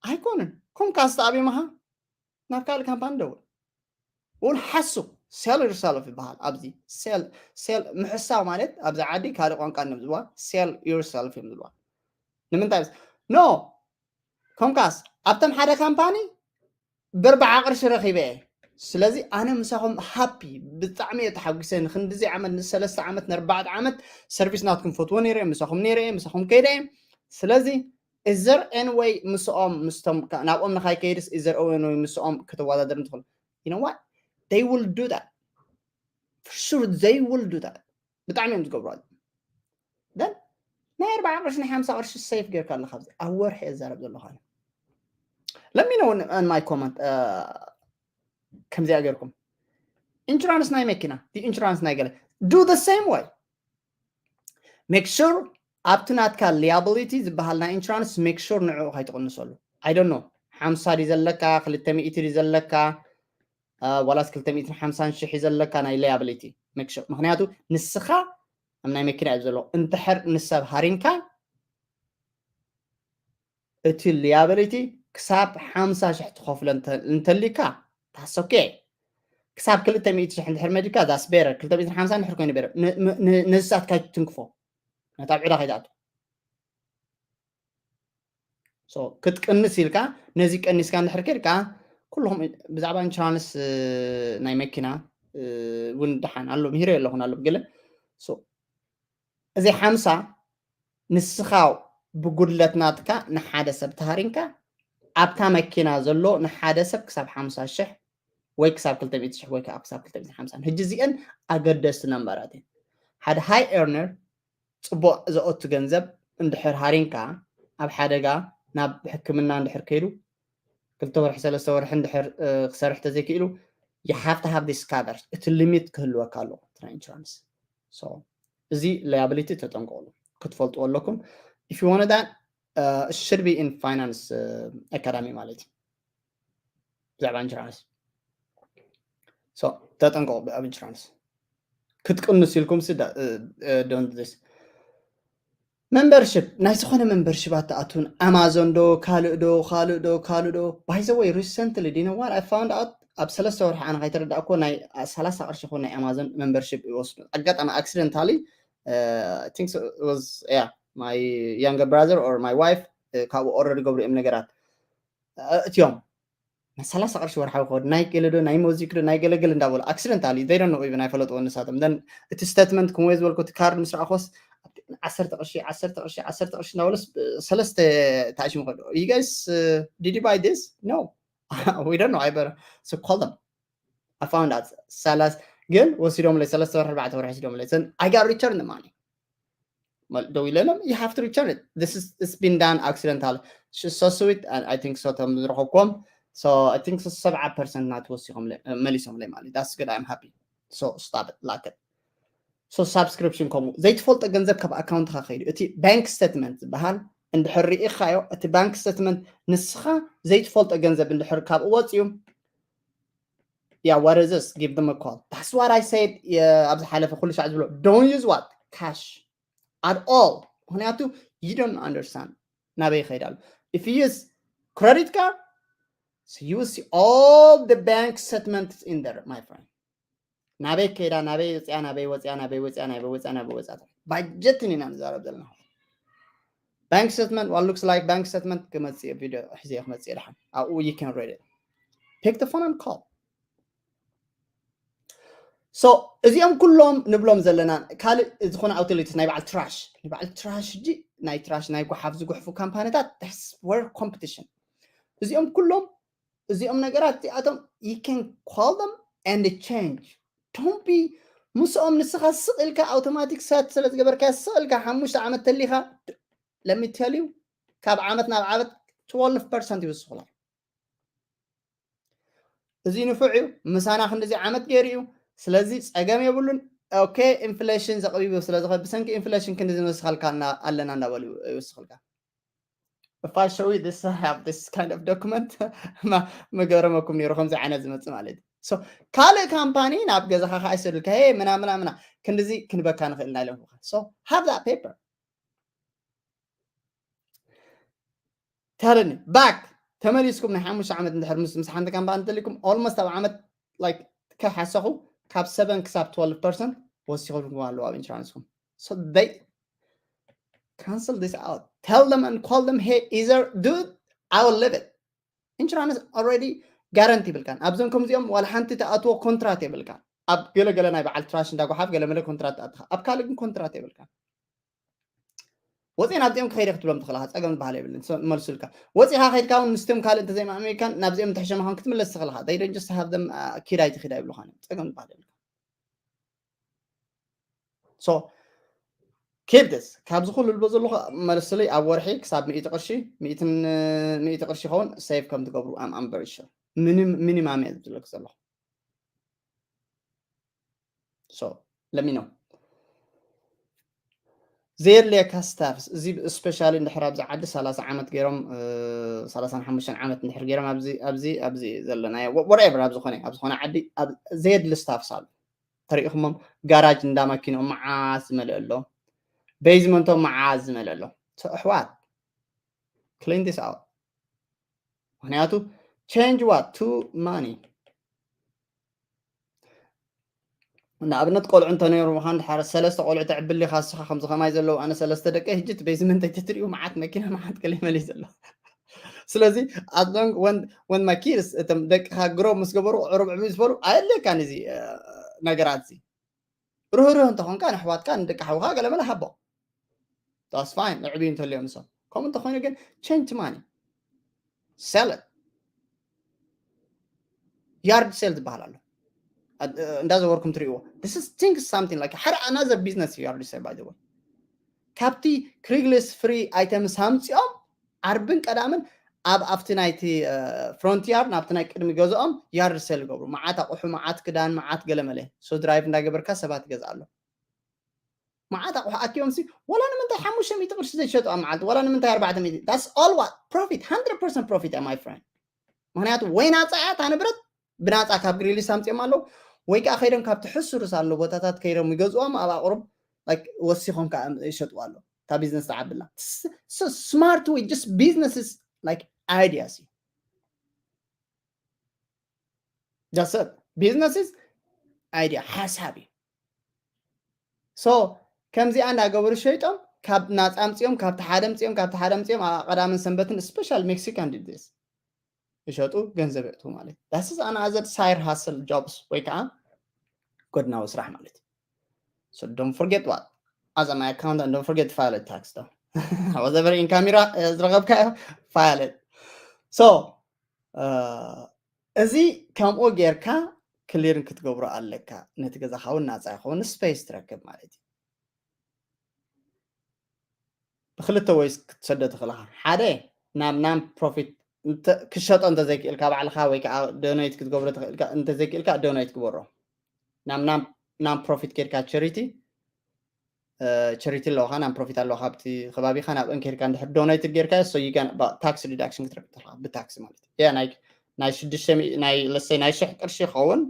ኣይኮንን። ኮምካ ዝተኣብዮምኻ ናብ ካልእ ካምፓኒ ደውል። እውን ሓሱ sell yourself ይበሃል። ኣብዚ sell sell ምሕሳው ማለት ኣብዚ ዓዲ ካልእ ቋንቋ እዮም ዝብልዋ sell yourself እዮም ዝብልዋ። ንምንታይ ኖ ኮምካስ ኣብቶም ሓደ ካምፓኒ ብርብዓ ቅርሺ ረኺበ እየ። ስለዚ ኣነ ምሳኹም ሃፒ ብጣዕሚ እየ ተሓጒሰ። ንክንድዚ ዓመት ንሰለስተ ዓመት ንኣርባዕተ ዓመት ሰርቪስ ናትኩም ፈትዎ ነይረ ምሳኹም ነይረ ምሳኹም ከይደ እየ። ስለዚ is there any way ምስኦም ምስቶም ናብኦም ንካይከይድስ is there any way ምስኦም ከተወዳደር እንትኽእል you know what they will do that for sure they will do that። ብጣዕሚ እዮም ዝገብሩ። Then ናይ ኣርባዓ ቅርሺ ናይ ሓምሳ ቅርሺ save ጌርካ ኣለካ ኣብዚ ኣብ ወርሒ እዛረብ ዘለኹ ኣነ። Let me know in my comment ከምዚኣ ጌርኩም ኢንሹራንስ ናይ መኪና ኢንሹራንስ ናይ ገለ do the same way make sure ኣብቲ ናትካ liability ዝበሃል ናይ ኢንሹራንስ make sure ንዕኡ ከይትቕንሰሉ። I don't know ሓምሳ ድዩ ዘለካ ክልተ ሚእቲ ድዩ ዘለካ ዋላስ ክልተ ሚእትን ሓምሳን ሽሕ እዩ ዘለካ ናይ liability make sure ምክንያቱ ንስኻ ኣብ ናይ መኪና እዩ ዘሎ እንድሕር ንሰብ ሃሪምካ እቲ liability ክሳብ ሓምሳ ሽሕ ትኸፍሎ እንተሊካ that's okay። ክሳብ ክልተ ሚእቲ ሽሕ እንድሕር መዲካ that's better። ክልተ ሚእትን ሓምሳን እንድሕር ኮይኑ better። ነስሳትካ ትንክፎ ነታ ብዕዳ ከይትኣቱ ክትቅንስ ኢልካ ነዚ ቀኒስካ እንድሕር ከድካ ኩልኹም ብዛዕባ ኢንሹራንስ ናይ መኪና እውን ደሓን ኣሎ ምሂረ ኣለኹን ኣሎ ገለ እዚ ሓምሳ ንስኻ ብጉድለት ናትካ ንሓደ ሰብ ተሃሪንካ ኣብታ መኪና ዘሎ ንሓደ ሰብ ክሳብ ሓምሳ ሽሕ ወይ ክሳብ ክልተ ሚእቲ ሽሕ ወይ ከዓ ክሳብ ክልተ ሚእቲ ሓምሳ ሕጂ እዚአን ኣገደስቲ ነምበራት እየን ሓደ high earner ፅቡቅ ዘኦቱ ገንዘብ እንድሕር ሃሪንካ ኣብ ሓደጋ ናብ ሕክምና እንድሕር ከይዱ ክልተ ወርሒ ሰለስተ ወርሒ እንድሕር ክሰርሕ ተዘይክኢሉ you have to have this cover እቲ limit ክህልወካ ኣለዎ ናይ ኢንሹራንስ እዚ liability ተጠንቀቁሉ ክትፈልጥዎ ኣለኩም if you want that should be in finance academy ማለት እዩ ብዛዕባ ኢንሹራንስ ተጠንቀቁ ኣብ ኢንሹራንስ ክትቅንስ ኢልኩም don't this membership ናይ ዝኾነ membership ኣትኣቱን ኣማዞን ዶ ካልእ ዶ ካልእ ዶ ካልእ ዶ by the way recently do you know what I found out ኣብ ሰለስተ ወርሒ ኣነ ከይተረዳእኮ ናይ ሰላሳ ቅርሺ ኮ ናይ ኣማዞን membership ይወስዱ ኣጋጣሚ accidentally I think was yeah my younger brother or my wife ካብኡ ኦርደር ይገብሩ እዮም ነገራት እትዮም ሰላሳ ቅርሺ ወርሓዊ ክወድ ናይ ገለ ዶ ናይ ሞዚክ ዶ ናይ ገለገል እንዳበሉ ኣክሲደንታሊ they don't know even ኣይፈለጥዎ ንሳቶም then እቲ ስቴትመንት ከምኡ ዝበልኩ እቲ ካርድ ምስ ረኣኾስ ዓሰርተ ቅርሺ ዓሰርተ ቅርሺ ዓሰርተ ቅርሺ እናበለስ ሰለስተ ተኣሽሙ ከዶ you guys did you buy this no we don't know I better so call them I found out ሰላሳ ግን ወሲዶምለይ ሰለስተ ወርሒ ኣርባዕተ ወርሒ ወሲዶምለይ I got return the money ደው ኢለሎም you have to return it this is it's been done accidental so sweet I think so ቶም ዝረኸብኩም so I think so ሰብዓ ፐርሰንት ናት ወሲኾም መሊሶምለይ ማለት that's good I'm happy so stop it like it so subscription ከምኡ ዘይትፈልጦ ገንዘብ ካብ ኣካውንትካ ከይዱ እቲ ባንክ ስቴትመንት ዝበሃል እንድሕር ርኢኻዮ እቲ ባንክ ስቴትመንት ንስኻ ዘይትፈልጦ ገንዘብ እንድሕር ካብኡ ወፅዩ yeah what is this give them a call that's what I said ኣብ ዝሓለፈ ኩሉ ሻዕ ዝብሎ don't use what cash at all ምክንያቱ you don't understand ናበይ ይኸይድ ኣሎ if you use credit card so you will see all the bank statements in there my friend ናበይ ከይዳ ናበይ ወፅያ ናበይ ወፅያ ናበይ ወፅያ ናበይ ወፅያ ናበይ ወፅያ ባጀትን ኢና ንዛረብ ዘለና bank statement what looks like bank statement ክመፅእ ቪዲዮ ሕዚ ክመፅእ ድሓን ኣብኡ you can read it pick the phone and call so እዚኦም ኩሎም ንብሎም ዘለና ካልእ ዝኾነ ኣውቶሪቲስ ናይ በዓል ትራሽ ናይ በዓል ትራሽ እጂ ናይ ትራሽ ናይ ጓሓፍ ዝጉሕፉ ካምፓኒታት that's where competition እዚኦም ኩሎም እዚኦም ነገራት እዚኣቶም you can call them and change don't be ምስኦም ንስኻ ስቕ ኢልካ ኣውቶማቲክ ሰት ስለ ዝገበርካ ስቕ ኢልካ ሓሙሽተ ዓመት ተሊኻ let me tell you ካብ ዓመት ናብ ዓመት twelve percent ይውስኹላ እዚ ንፉዕ እዩ ምሳና ክንዲዚ ዓመት ገይሩ እዩ ስለዚ ፀገም የብሉን okay inflation ዘቕቢቡ ስለ ዝኸ ብሰንኪ inflation ክንዲ ዝንስኻልካ ኣለና እንዳበሉ ይውስኽልካ if I show you this I have this kind of document መገረመኩም ነይሩ ከምዚ ዓይነት ዝመፅእ ማለት እዩ so ካልእ ካምፓኒ ናብ ገዛኻ ከዓ ይሰዱልካ ሄ ምና ምና ምና ክንዲዚ ክንበካ ንኽእል ኢና ኢሎም so have that paper ተረኒ back ተመሊስኩም ናይ ሓሙሽተ ዓመት እንድሕር ምስ ምስ ሓንቲ ካምፓኒ እንተሊኩም almost ኣብ ዓመት like ከሓሰኹ ካብ seven ክሳብ twelve percent ወሲኹልኩም ኣለዉ ኣብ ኢንሹራንስኩም so they cancel this out tell them and call them hey either do it I will leave it insurance already guarantee ይብልካን ኣብዞም ከምዚኦም ዋላ ሓንቲ ተኣትዎ ኮንትራት የብልካን ኣብ ገለገለ ናይ በዓል ትራሽ እንዳጓሓፍ ገለመለ ኮንትራት ኣትኻ ኣብ ካልእ ግን ኮንትራት የብልካን ወፂ ናብዚኦም ክኸይደ ክትብሎም ትኽእልካ ፀገም ዝበሃል የብልን መልሱልካ ወፂኻ ከይድካ እውን ምስቶም ካልእ እንተዘይማእሚካ ናብዚኦም እንተሕሸማኻን ክትምለስ ትኽእልካ they don't just have them ኪድ ኣይትኺድ ኣይብሉኻን እዮም ፀገም ዝበሃል የብልካ so keep this ካብዚ ኩሉ ልቦ ዘለኹ መልስለይ ኣብ ወርሒ ክሳብ ሚእቲ ቅርሺ ሚእትን ሚእቲ ቅርሺ ይኸውን save ከም ትገብሩ I'm very sure minimum እየ ዝብለክ ዘለኹ so let me know ዘየድልየካ staffs እዚ specially እንድሕር ኣብዚ ዓዲ ሰላሳ ዓመት ገይሮም ሰላሳን ሓሙሽተን ዓመት እንድሕር ገይሮም ኣብዚ ኣብዚ ኣብዚ ዘለናዮ whatever ኣብ ዝኾነ ኣብ ዝኾነ ዓዲ ዘየድሊ staffs ኣሎ ተሪኢኹሞም ጋራጅ እንዳ መኪኖም መዓት ዝመልአ ኣሎ basement ኦም መዓት ዝመልአ ኣሎ ኣሕዋት clean this out ምክንያቱ change what to money ንኣብነት ቆልዑ እንተነይሩ ምዃን ድሓር ሰለስተ ቆልዑ ተዕብል ኢኻ እስኻ ከምዚ ከማይ ዘለዉ ኣነ ሰለስተ ደቂ ህጂ እቲ basement ኣይትትሪኡ መዓት መኪና መዓት ገለ መሊ ዘሎ ስለዚ as long when when my kids እቶም ደቅኻ grow ምስ ገበሩ ዕሩብ ዕብይ ዝበሉ ኣየድልየካን እዚ ነገራት እዚ ርህርህ እንተኾንካ ንኣሕዋትካ ንደቂ ሓውኻ ገለ መለ ሃቦ that's fine ንዕብዩ እንተልዮም ንሶም ከምኡ እንተኾይኑ ግን change money sell it yard sale ዝበሃል ኣሎ እንዳዘወርኩም ትሪእዎ this is think something like ሓደ another business yard sale by the way ካብቲ Craigslist free items ኣምፂኦም ዓርብን ቀዳምን ኣብ ኣብቲ ናይቲ frontier ናብቲ ናይ ቅድሚ ገዝኦም yard sale ይገብሩ መዓት ኣቑሑ መዓት ክዳን መዓት ገለመለ so drive እንዳገበርካ ሰባት ይገዝኣሉ መዓት ኣቑሑ ኣኪቦም ሲ ወላ ንምንታይ ሓሙሽተ ሚእቲ ቅርሺ ዘይሸጡ ኣብ መዓልቲ ወላ ንምንታይ ኣርባዕተ ሚእቲ that's all what profit hundred percent profit my friend ምክንያቱ ወይ ናፃ እያ እታ ንብረት ብናፃ ካብ Craigslist ኣምፅኦም ኣለዉ ወይ ከዓ ከይዶም ካብቲ ሕሱርስ ኣሎ ቦታታት ከይዶም ይገዝኦም ኣብ ኣቁሩብ ወሲኾም ከዓ ይሸጥዋ ኣለዉ እታ ቢዝነስ ትዓብላ smart way just business is like ideas that's it business is idea ሓሳብ እዩ so ከምዚኣ እንዳገበሩ ሸይጦም ካብ ናፃ ኣምፅኦም፣ ካብቲ ሓደ ኣምፅኦም፣ ካብቲ ሓደ ኣምፅኦም፣ ኣብ ቀዳምን ሰንበትን special Mexican did this። ይሸጡ፣ ገንዘብ የእትዉ ማለት እዩ። That is another side hustle jobs ወይ ከዓ ጎድናዊ ስራሕ ማለት እዩ። So don't forget what? As my accountant, don't forget to file a tax though. Whatever income ዝረኸብካዮ file it. So እዚ ከምኡ ጌርካ ክሊርን ክትገብሮ ኣለካ። ነቲ ገዛኻ እውን ናፃ ይኸውን፣ ስፔስ ትረክብ ማለት እዩ። ብክልተ ወይስ ክትሰዶ ትኽእልኻ። ሓደ ናብ non profit ክሸጦ እንተዘይክእልካ ባዕልኻ ወይ ከዓ ዶኔት ክትገብሮ ትኽእልካ፣ እንተዘይክእልካ ዶኔት ግበሮ። ናብ non profit ኬድካ ቸሪቲ ቸሪቲ ኣለዋኻ፣ non profit ኣለዋኻ ኣብቲ ከባቢኻ፣ ናብአን ኬድካ እንድሕር ዶኔት ጌርካ so you can tax deduction ክትረክብ ትኽእልካ ብታክሲ ማለት እዩ። ናይ ናይ ሽዱሽተ ሚእቲ ናይ ለሰይ ናይ ሽሕ ቅርሺ ይኸውን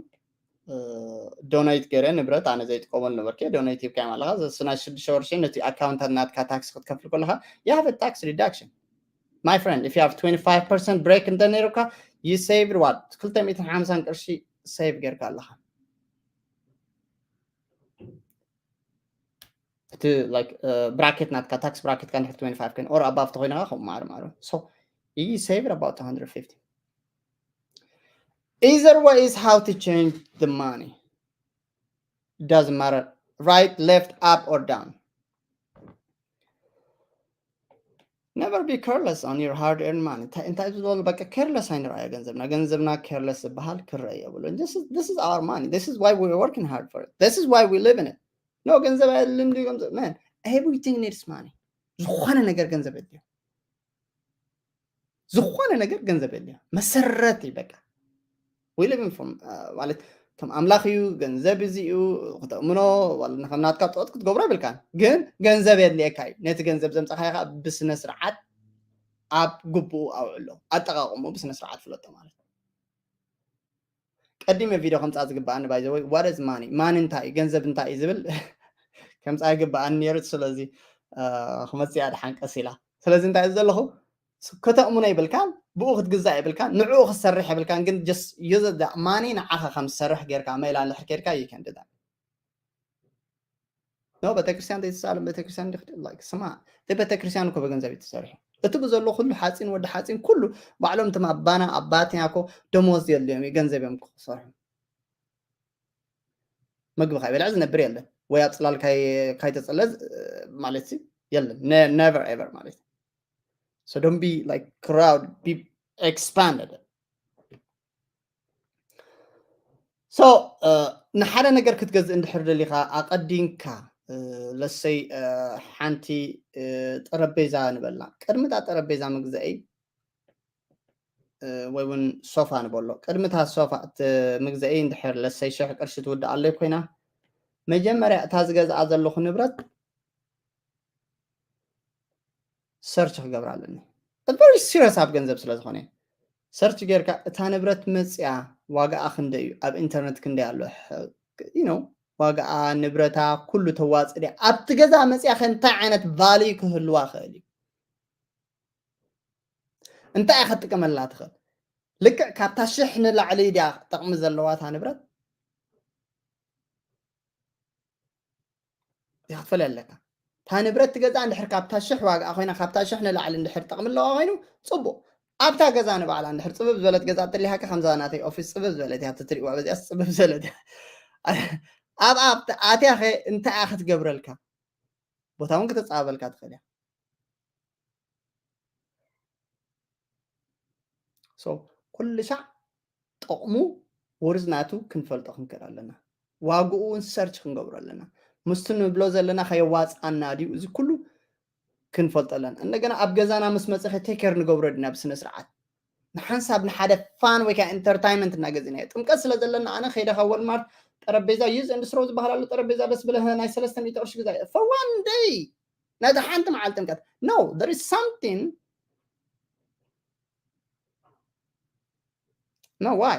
ዶኔት ገይረ ንብረት ኣነ ዘይጥቀመሉ ነበርክ ዶኔት ሂብካዮም ኣለኻ። ዘስና ሽዱሽተ ወርሒ ነቲ ኣካውንታት ናትካ ታክስ ክትከፍል ከለኻ you have a tax deduction my friend. If you have twenty five percent break እንተ ነይሩካ you saved what ክልተ ሚእትን ሓምሳን ቅርሺ ሴቭ ጌርካ ኣለኻ። እቲ like ብራኬት ናትካ ታክስ ብራኬትካ ንድሕር twenty five ከን or above ተኮይንካ ከምኡ ማዕረ ማዕረ so you saved about one hundred fifty. Either way is how to change the money. Doesn't matter, right, left, up or down. Never be careless on your hard earned money. እንታይ ዝበሉ በቃ careless ኣይንረኣዮ ገንዘብና። ገንዘብና careless ዝበሃል ክረአ የብሉን። This is our money. This is why we're working hard for it. This is why we live in it. No, ገንዘብ ኣየድልን ድዩ? ገንዘብ man, everything needs money. ዝኾነ ነገር ገንዘብ የድልዮ። ዝኾነ ነገር ገንዘብ የድልዮ። መሰረት እዩ በቃ። We living from ማለት ከም ኣምላኽ እዩ፣ ገንዘብ እዚ እዩ፣ ክተእምኖ ዋላ ከም ናትካ ጸሎት ክትገብሮ የብልካን። ግን ገንዘብ የድልየካ እዩ። ነቲ ገንዘብ ዘምጻኻዮ ከዓ ብስነ ስርዓት ኣብ ግቡኡ ኣውዕሎ። ኣጠቃቅምኡ ብስነ ስርዓት ፍለጦ ማለት እዩ። ቀዲመ ቪድዮ ከምፃ ዝግበኣኒ by the way what is money? ማኒ እንታይ እዩ? ገንዘብ እንታይ እዩ ዝብል ከምፃ ይግበኣኒ ነይሩ። ስለዚ ክመፅእ እያ ደሓን ቀስ ኢላ። ስለዚ እንታይ እዩ ዘለኹ ከተእምኖ ይብልካን ብኡ ክትግዛእ ይብልካን ንዕኡ ክትሰርሕ ይብልካን ግን just use the money ንዓኻ ከም ዝሰርሕ ጌርካ መይላ እንድሕር ኬድካ you can do that. No ቤተክርስትያን ዘይትሳለም ቤተክርስትያን like ስማ እቲ ቤተክርስትያን እኮ ብገንዘብ እዩ ተሰሪሑ። እቲ ብዘሎ ኩሉ ሓፂን ወዲ ሓፂን ኩሉ ባዕሎም ትም ኣባና ኣባትና እኮ ደሞዝ የድልዮም እዩ ገንዘብ እዮም ክሰርሑ። ምግቢ ካይበልዕ ዝነብር የለን ወይ ኣብ ፅላል ካይተፀለ ማለት የለን never ever ማለት so don't be like crowd be expanded. So ንሓደ ነገር ክትገዝእ እንድሕር ደሊኻ ኣቐዲምካ ለሰይ ሓንቲ ጠረቤዛ ንበላ ቅድሚ እታ ጠረቤዛ ምግዘአይ ወይ እውን ሶፋ ንበሎ ቅድሚ እታ ሶፋ ምግዘአይ እንድሕር ለሰይ ሽሕ ቅርሺ ትውድእ ኣለይ ኮይና መጀመርያ እታ ዝገዝኣ ዘለኹ ንብረት ሰርች ክገብር ኣለኒ። Very serious ኣብ ገንዘብ ስለ ዝኾነ ሰርች ጌርካ እታ ንብረት መፅያ ዋጋኣ ክንደይ እዩ ኣብ ኢንተርነት ክንደይ ኣሎ you know ዋጋኣ ንብረታ ኩሉ ተዋፅእ ድያ ኣብቲ ገዛ መፅያ ከ እንታይ ዓይነት value ክህልዋ ክእል እዩ እንታይ እያ ክትጥቀመላ ትኽእል ልክዕ ካብታ ሽሕ ንላዕሊ ድያ ጥቕሚ ዘለዋ እታ ንብረት ክትፈልያ ኣለካ እታ ንብረት ትገዛ እንድሕር ካብታ ሽሕ ዋጋኣ ኮይና ካብታ ሽሕ ንላዕሊ እንድሕር ጥቕሚ ኣለዋ ኮይኑ ፅቡቅ ኣብታ ገዛ ንባዕላ እንድሕር ፅብብ ዝበለት ገዛ እትሊሃካ ከምዛ ናተይ ኦፊስ ፅብብ ዝበለት እያ ትትሪእዋ በዚኣስ ፅብብ ዝበለት እያ ኣብ ኣብ ኣትያ ከ እንታይ እያ ክትገብረልካ ቦታ እውን ከተፃበልካ ትኽእል እያ ኩሉ ሻዕ ጥቕሙ ወርዝ ናቱ ክንፈልጦ ክንክእል ኣለና ዋግኡ እውን ሰርች ክንገብሮ ኣለና ምስቲ ንብሎ ዘለና ከየዋፅኣና ድዩ እዚ ኩሉ ክንፈልጦ ኣለና እንደገና ኣብ ገዛና ምስ መፅኸ ቴከር ንገብሮ ድና ብስነ ስርዓት ንሓንሳብ ንሓደ ፋን ወይ ከዓ ኢንተርታይመንት እናገዚእናዮ ጥምቀት ስለ ዘለና ኣነ ከይደ ካብ ወልማርት ጠረቤዛ ዩዝ እንድስትሮ ዝበሃል ኣሎ ጠረቤዛ ደስ ብለህ ናይ ሰለስተ ሚእቲ ቅርሺ ግዛ for one day ነቲ ሓንቲ መዓል ጥምቀት no there is something no why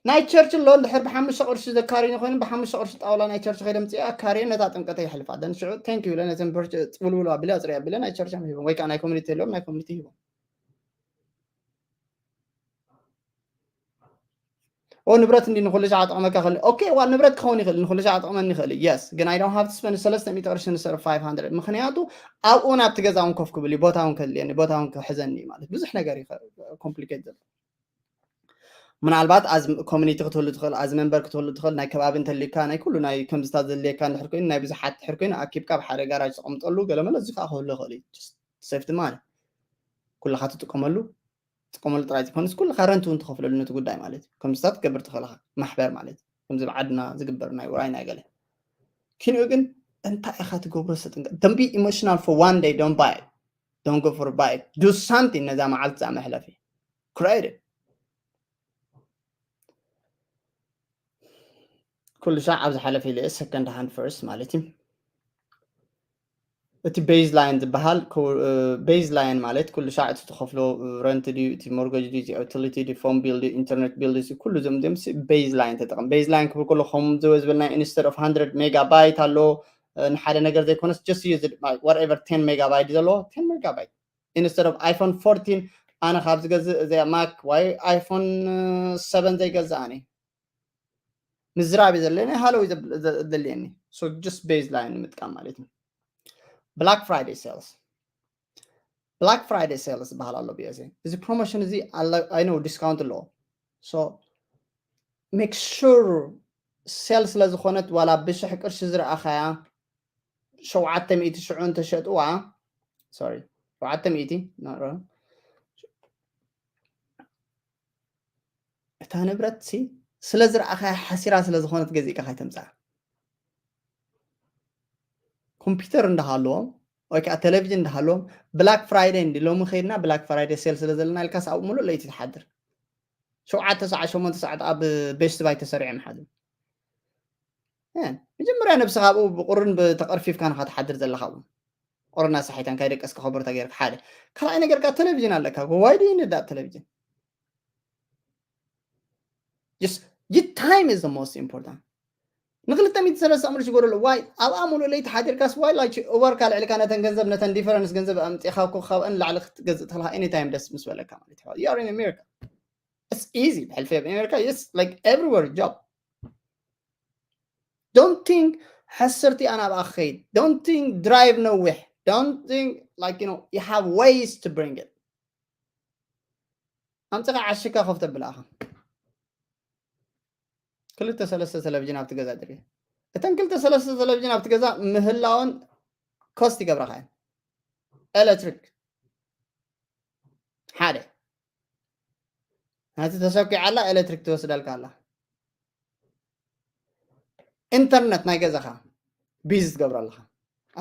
ናይ ቸርች ኣሎ እንድሕር ብሓሙሽተ ቅርሺ ዘካሪኒ ኮይኑ ብሓሙሽተ ቅርሺ ጣውላ ናይ ቸርች ከይደ ምፅኣ ካሪየ ነታ ጥምቀተ ይሕልፋ ደን ሽዑ thank you ኢለ ነተን ቸርች ፅውልውል ኣቢለ ኣፅርያ ኣቢለ ናይ ቸርች ሂቦም ወይ ከዓ ናይ ኮሚኒቲ የለዎም ናይ ኮሚኒቲ ሂቦም ንብረት እንዲ ንኩሉ ሻዕ ጠቕመካ ክእል። ኦኬ፣ ዋ ንብረት ክኸውን ይኽእል፣ ንኩሉ ሻዕ ጠቕመኒ ይኽእል። የስ፣ ግን I don't have to spend ሰለስተ ሚእቲ ቅርሺ ንሰር ፋይቭ ሃንድረድ፣ ምክንያቱ ኣብኡ ናብቲ ገዛ እውን ኮፍ ክብል እዩ፣ ቦታ እውን ከድልየኒ፣ ቦታ እውን ክሕዘኒ እዩ ማለት ብዙሕ ነገር እዩ ኮምፕሊኬት ዘሎ። ምናልባት ኣዝ ኮሚኒቲ ክትህሉ ትኽእል፣ ኣዝ መንበር ክትህሉ ትኽእል፣ ናይ ከባቢ እንተልካ ናይ ኩሉ ናይ ከምዝታት ዘድልየካ እንድሕር ኮይኑ ናይ ብዙሓት ትሕር ኮይኑ ኣኪብካ ኣብ ሓደ ጋራጅ ተቐምጠሉ ገለመለ እዚ ከዓ ክህሉ ይኽእል እዩ። ሴፍቲ ማኒ ኩልኻ ትጥቀመሉ ትጥቀመሉ ጥራይ ዘይኮነስ ኩልኻ ረንት እውን ትኸፍለሉ ነቲ ጉዳይ ማለት እዩ። ከምዝታት ትገብር ትኽእል ኢኻ ማሕበር ማለት እዩ። ከምዚ ብዓድና ዝግበር ናይ ውራይ ናይ ገለ ኪንኡ ግን እንታይ ኢኻ ትገብሮ ሰጥንቀ don't be emotional for one day don't buy don't go for buy do something ነዛ መዓልቲ እዛ መሕለፊ create it ኩሉ ሻዕ ኣብ ዝሓለፈ ኢለ second hand first ማለት እዩ። እቲ ቤዝ ላይን ዝበሃል ቤዝ ላይን ማለት ኩሉ ሻዕ እቲ ትኸፍሎ ረንት ድዩ እቲ ሞርገጅ ድዩ እቲ ዩቲሊቲ ድዩ ፎን ቢል ድዩ ኢንተርኔት ቢል ድዩ ኩሉ ዞም ዚኦም ቤዝ ላይን ተጠቐም። ቤዝ ላይን ክብል ከሎ ከም ዝበዝበልና instead of hundred megabyte ኣሎ ንሓደ ነገር ዘይኮነስ just use whatever ten megabyte ዘለዎ ten megabyte instead of iPhone fourteen ኣነ ካብ ዝገዝእ እዚኣ ማክ ወይ iPhone seven ዘይገዝእ ኣነ ምዝራብ እዩ ዘለኒ ሃለው ዘድልየኒ so just ቤዝ ላይን ንምጥቃም ማለት እዩ። Black Friday sales Black Friday sales ዝበሃል ኣሎ ብዮ እዚ ፕሮሞሽን እዚ I know discount ኣለዎ so make sure sale ስለ ዝኾነት ዋላ ብሽሕ ቅርሺ ዝረኣኻያ ሸውዓተ ሚእቲ ሽዑ እንተሸጥዋ sorry ሸውዓተ ሚእቲ እታ ንብረት ሲ ስለ ዝረኣኻያ ሓሲራ ስለ ዝኾነት ገዚእካ ካይተምፅኣ ኮምፒውተር እንዳሃለዎም ወይ ከዓ ቴሌቪዥን እንዳሃለዎም Black Friday እንዲ ሎሚ ከይድና Black Friday sale ስለ ዘለና ኢልካስ ኣብኡ ሙሉእ ለይቲ ትሓድር ሸውዓተ ሰዓት ሸሞንተ ሰዓት ኣብ ቤስት ባይ ተሰሪዖም ሓዙ መጀመርያ ነብስኻ ኣብኡ ብቁርን ብተቐርፊፍካ ንኻ ትሓድር ዘለኻ ኣብኡ ቁርና ሳሒታን ካይደቀስካ ከበርታ ገይርካ ሓደ ካልኣይ ነገር ከዓ ቴሌቪዥን ኣለካ why do you need that ቴሌቪዥን just time is the most important ንክልተ ሚእቲ ሰለስተ ቅርሺ ጎደሎ ዋይ ኣብኣ ሙሉእ ለይቲ ሓዲርካስ ዋይ like ኡበርካ ልዕልካ ነተን ገንዘብ ነተን ዲፈረንስ ገንዘብ ኣምፂኻ እኮ ካብአን ላዕሊ ክትገዝእ ትኽልካ any time ደስ ምስ በለካ ማለት እዩ you are in America it's easy ብሕልፊ ኣብ America it's like everywhere job don't think ሕስርቲ ኣና ኣብኣ ክኸይድ don't think drive ነዊሕ don't think like you know you have ways to bring it ኣምፅኻ ዓሽካ ኮፍ ተብል ኣኻ ክልተ ሰለስተ ቴሌቪዥን ኣብቲ ገዛ ድርየ እተን ክልተ ሰለስተ ቴሌቪዥን ኣብቲ ገዛ ምህላውን ኮስት ይገብረኻ እየን ኤሌክትሪክ ሓደ ናቲ ተሰኪዓ ኣላ ኤሌክትሪክ ትወስደልካ ኣላ ኢንተርነት ናይ ገዛኻ ቢዚ ትገብሮ ኣለኻ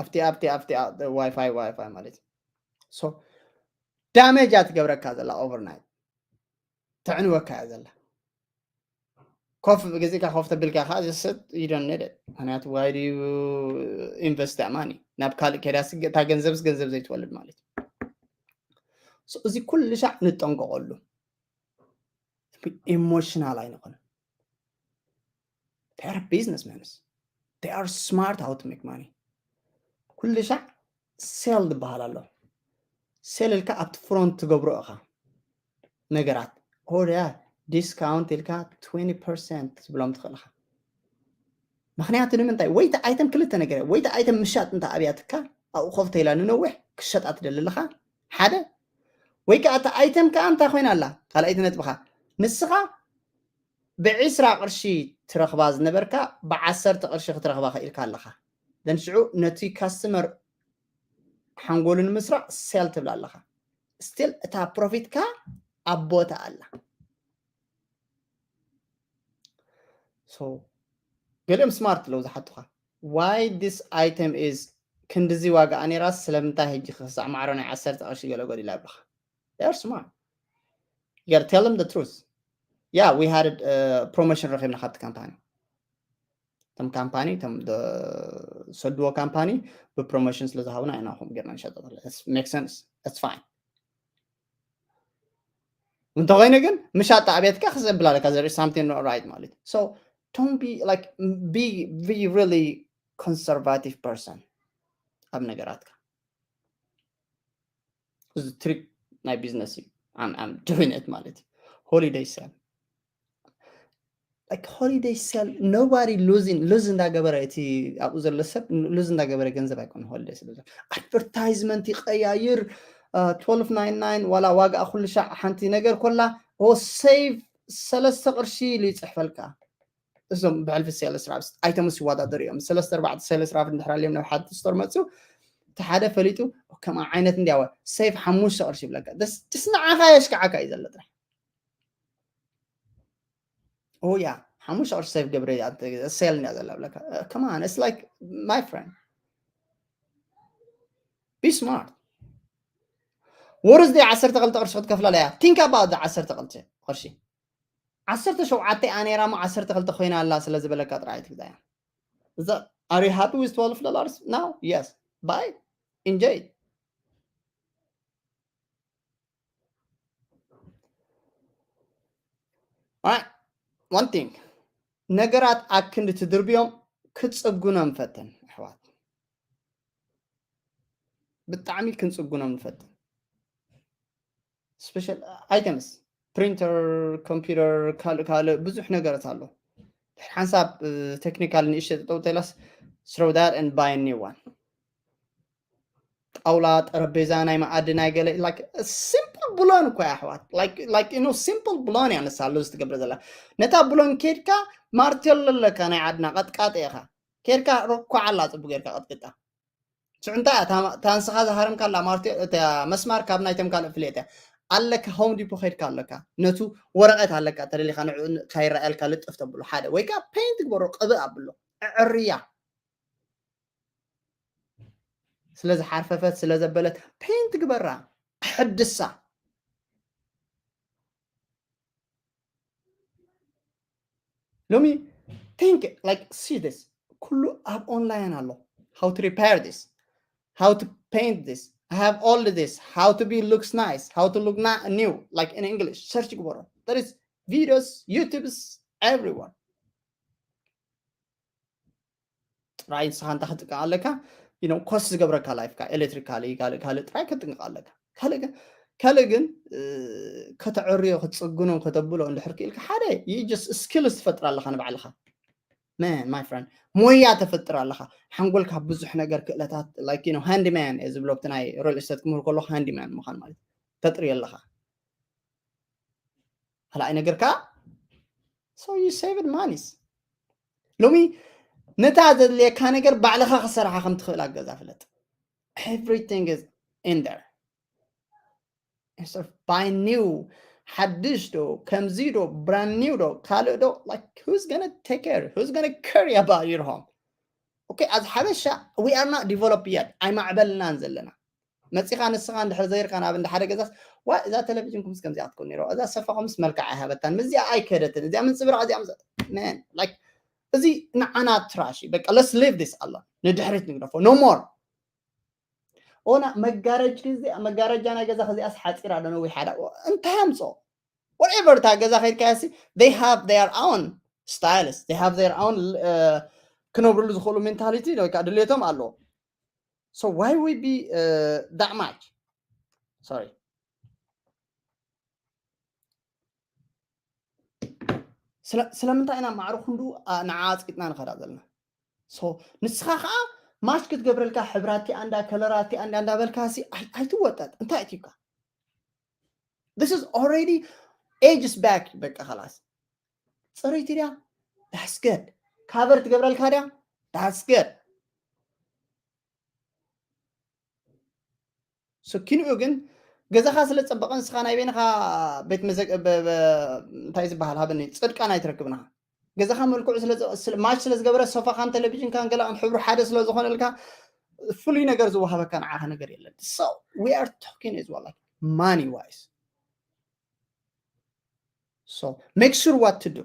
ኣብቲ ኣብቲ ኣብቲ ዋይፋይ ዋይፋይ ማለት እዩ ዳሜጅ እያ ትገብረካ ዘላ ኦቨርናይት ተዕንወካ እያ ዘላ ኮፍ ገዚእካ ኮፍ ተቢልካ ከዓ ዝስጥ you don't need it ምክንያቱ why do you invest that money ናብ ካልእ ከዳ እታ ገንዘብስ ገንዘብ ዘይትወልድ ማለት እዩ እዚ ኩሉ ሻዕ ንጠንቀቀሉ ኢሞሽናል ኣይንኾን they are businessmen they are smart how to make money ኩሉ ሻዕ ሴል ዝበሃል ኣሎ ሴል ኢልካ ኣብቲ ፍሮንት ትገብሮ ኢኻ ነገራት ኦርያ ዲስካውንት ኢልካ twenty percent ትብሎም ትኽእል ኢኻ ምክንያቱ ንምንታይ ወይቲ ኣይተም ክልተ ነገር ወይቲ ኣይተም ምሻጥ እንተ ኣብያትካ ኣብኡ ኮፍ ተይላ ንነዊሕ ክሸጣ ትደሊ ኣለኻ ሓደ ወይ ከዓ እታ ኣይተም ከዓ እንታይ ኮይና ኣላ ካልኣይቲ ነጥብኻ ንስኻ ብዒስራ ቅርሺ ትረኽባ ዝነበርካ ብዓሰርተ ቅርሺ ክትረኽባ ክኢልካ ኣለኻ ደን ሽዑ ነቲ ካስተመር ሓንጎሉ ንምስራቕ ሴል ትብላ ኣለኻ ስቲል እታ ፕሮፊትካ ኣብ ቦታ ኣላ ገሊኦም ስማርት ለው ዝሓቱኻ why this item is ክንድዚ ዋጋኣ ነይራስ ስለምንታይ ሕጂ ክሳዕ ማዕሮ ናይ ዓሰርተ ቅርሺ ገለ ጎዲላ ይብልኻ they are smart you gotta tell them the truth yeah we had promotion ረኺብና ካብቲ ካምፓኒ እቶም ካምፓኒ እቶም ዝሰድዎ ካምፓኒ ብፕሮሞሽን ስለ ዝሃቡና ኢና ከምኡ ጌርና ንሸጠ make sense that's fine እንተኮይኑ ግን ምሻጥ ኣብያትካ ክዘብል ኣለካ there is something not right ማለት so don't be like be be really conservative person ኣብ ነገራትካ እዚ ትሪክ ናይ ቢዝነስ እዩ I'm doing it ማለት እዩ holiday sale like holiday sale, nobody losing lose እንዳገበረ፣ እቲ ኣብኡ ዘሎ ሰብ lose እንዳገበረ ገንዘብ ኣይኮነ holiday sale። Advertisement ይቀያይር፣ twelve ninety nine ዋላ ዋጋ ኩሉ ሻዕ ሓንቲ ነገር ኮላ save ሰለስተ ቅርሺ ኢሉ ይፅሕፈልካ። እዞም ብሕልፊ sales reps items ይወዳደሩ እዮም። ሰለስተ ኣርባዕተ sales rep እንድሕር ኣልዮም ናብ ሓደ store መፅኡ፣ እቲ ሓደ ፈሊጡ ከም ዓይነት እንዲያወ save ሓሙሽተ ቅርሺ ይብለካ። ደስ ንዓኻ የሽክዓካ እዩ ዘሎ ጥራሕ። ኦ ያ ሓሙሽተ ቅርሺ save ገብረ sale እንዲያ ዘላ ብለካ። Come on, it's like my friend, be smart። ወርስ ዲ ዓሰርተ ክልተ ቅርሺ ክትከፍላ እያ። Think about the ዓሰርተ ክልተ ቅርሺ። ዓሰርተ ሸውዓተ እያ ነይራ እሞ ዓሰርተ ክልተ ኮይና ኣላ ስለ ዝበለካ ጥራይ ትግዛያ። Are you happy with twelve dollars now? Yes. Buy. Enjoy. One thing, ነገራት ኣክንዲ ትድርብዮም ክትጽጉኖም ፈትን ኣሕዋት። ብጣዕሚ ክንጽጉኖም ንፈትን። Special items፣ printer፣ computer፣ ካልእ ካልእ ብዙሕ ነገራት ኣሎ። ድሕር ሓንሳብ technical ንእሽተ ጠጠው ተላስ throw that and buy a new one። ጣውላ፣ ጠረጴዛ፣ ናይ መኣዲ፣ ናይ ገለ like simple ብሎን እኮ ኣሕዋት፣ like you know simple ብሎን እያ ንሳ ኣሎ ዝትገብረ ዘላ። ነታ ብሎን ኬድካ ማርቴሎ ኣለካ ናይ ዓድና ቀጥቃጢ ኢኻ ኬድካ ረኳዓላ ጽቡቅ ጌርካ ቀጥቅጣ። ሽዑ እንታይ እያ እታ ንስኻ ዝሃረምካላ ማርቴ እታ መስማር ካብ ናይቶም ካልእ ፍልየት እያ ኣለካ። Home Depot ከይድካ ኣለካ ነቱ ወረቐት ኣለካ ተደሊኻ ንዕኡ ካይረኣየልካ ልጥፍ ተብሎ ሓደ ወይ ከዓ paint ግበሮ ቅብእ ኣብሎ እዕርያ ስለ ዝሓርፈፈት ስለ ዘበለት paint ግበራ ሕድሳ። ሎሚ think like see this ኩሉ ኣብ online ኣሎ። How to repair this, how to paint this, I have all this, how to be looks nice, how to look new, like in English search ግበሮ። There is videos, YouTube's everywhere። ጥራይ ንስኻ እንታይ ክትጥቀም ኣለካ? ኮስት ዝገብረካ ላይፍካ ኤሌክትሪካሊ ካልእ ካልእ ጥራይ ክትጥንቀቕ ኣለካ። ካልእ ግን ካልእ ግን ከተዕርዮ ክትፅግኖ ከተብሎ እንድሕር ክኢልካ ሓደ just skills ትፈጥር ኣለኻ ንባዕልኻ። Man, my friend, ሞያ ተፈጥር ኣለኻ። ሓንጎልካ ብዙሕ ነገር ክእለታት like handyman እየ ዝብሎ ብቲ ናይ real estate ክምህር ከለኹ handyman ምዃን ማለት ተጥርዮ ኣለኻ። ካልኣይ ነገር ከዓ so you saved monies። ሎሚ ነታ ዘድልየካ ነገር ባዕልኻ ክሰርሓ ከም ትኽእል ኣገዛ ፍለጥ። Everything is in there. Instead of buy new ሓድሽ ዶ ከምዚ ዶ brand new ዶ ካልእ ዶ like who's gonna take care, who's gonna care about your home? Okay, as ሓበሻ we are not developed yet. ኣይማዕበልናን ዘለና። መፂኻ ንስኻ እንድሕር ዘይርካ ናብ እንዳ ሓደ ገዛስ ዋ እዛ ቴሌቪዥን ኩምስ ከምዚኣ ክትኮን ነይሮ እዛ ሰፋ ኩምስ መልክዕ ኣይሃበታን ምዚኣ ኣይከደትን እዚኣ ምንፅብራቕ እዚኣ man like እዚ ንዓና ትራሽ በቃ let's leave this ኣሎ ንድሕሪት ንግደፎ no more። ኦና መጋረጅ እዚኣ መጋረጃ ናይ ገዛ ከዚኣስ ሓፂራ ዶ ነዊሓ ዳ እንታይ ኣምፅኦ whatever እታ ገዛ ከይድካያ ሲ they have their own styles, they have their own ክነብርሉ ዝኽእሉ mentality ወይ ከዓ ድሌቶም ኣለዎ። So why we be that much? Sorry. ስለምንታይ ኢና ማዕረ ክንዱ ንዓ ኣፅቂጥና ንኸዳ ዘለና? So ንስኻ ከዓ ማች ክትገብረልካ ሕብራቲ ኣንዳ ከለራቲ ኣንዳ እንዳበልካ ሲ ኣይትወጠጥ እንታይ እትዩካ? This is already ages back በቃ خلاص። ፅርይቲ ድያ? That's good. ካቨር ትገብረልካ ድያ? That's good. ስኪንኡ ግን ገዛኻ ስለ ዝፀበቐ ንስኻ ናይ በይንኻ ቤት መዘግ እንታይ ዝበሃል ሃበኒ ፅድቃን ኣይትረክብንኻ። ገዛኻ መልክዑ ማች ስለ ዝገበረ ሶፋኻን ቴሌቪዥንካን ገላን ሕብሩ ሓደ ስለ ዝኾነልካ ፍሉይ ነገር ዝወሃበካ ንዓኻ ነገር የለን። So we are talking as well like money wise. So make sure what to do.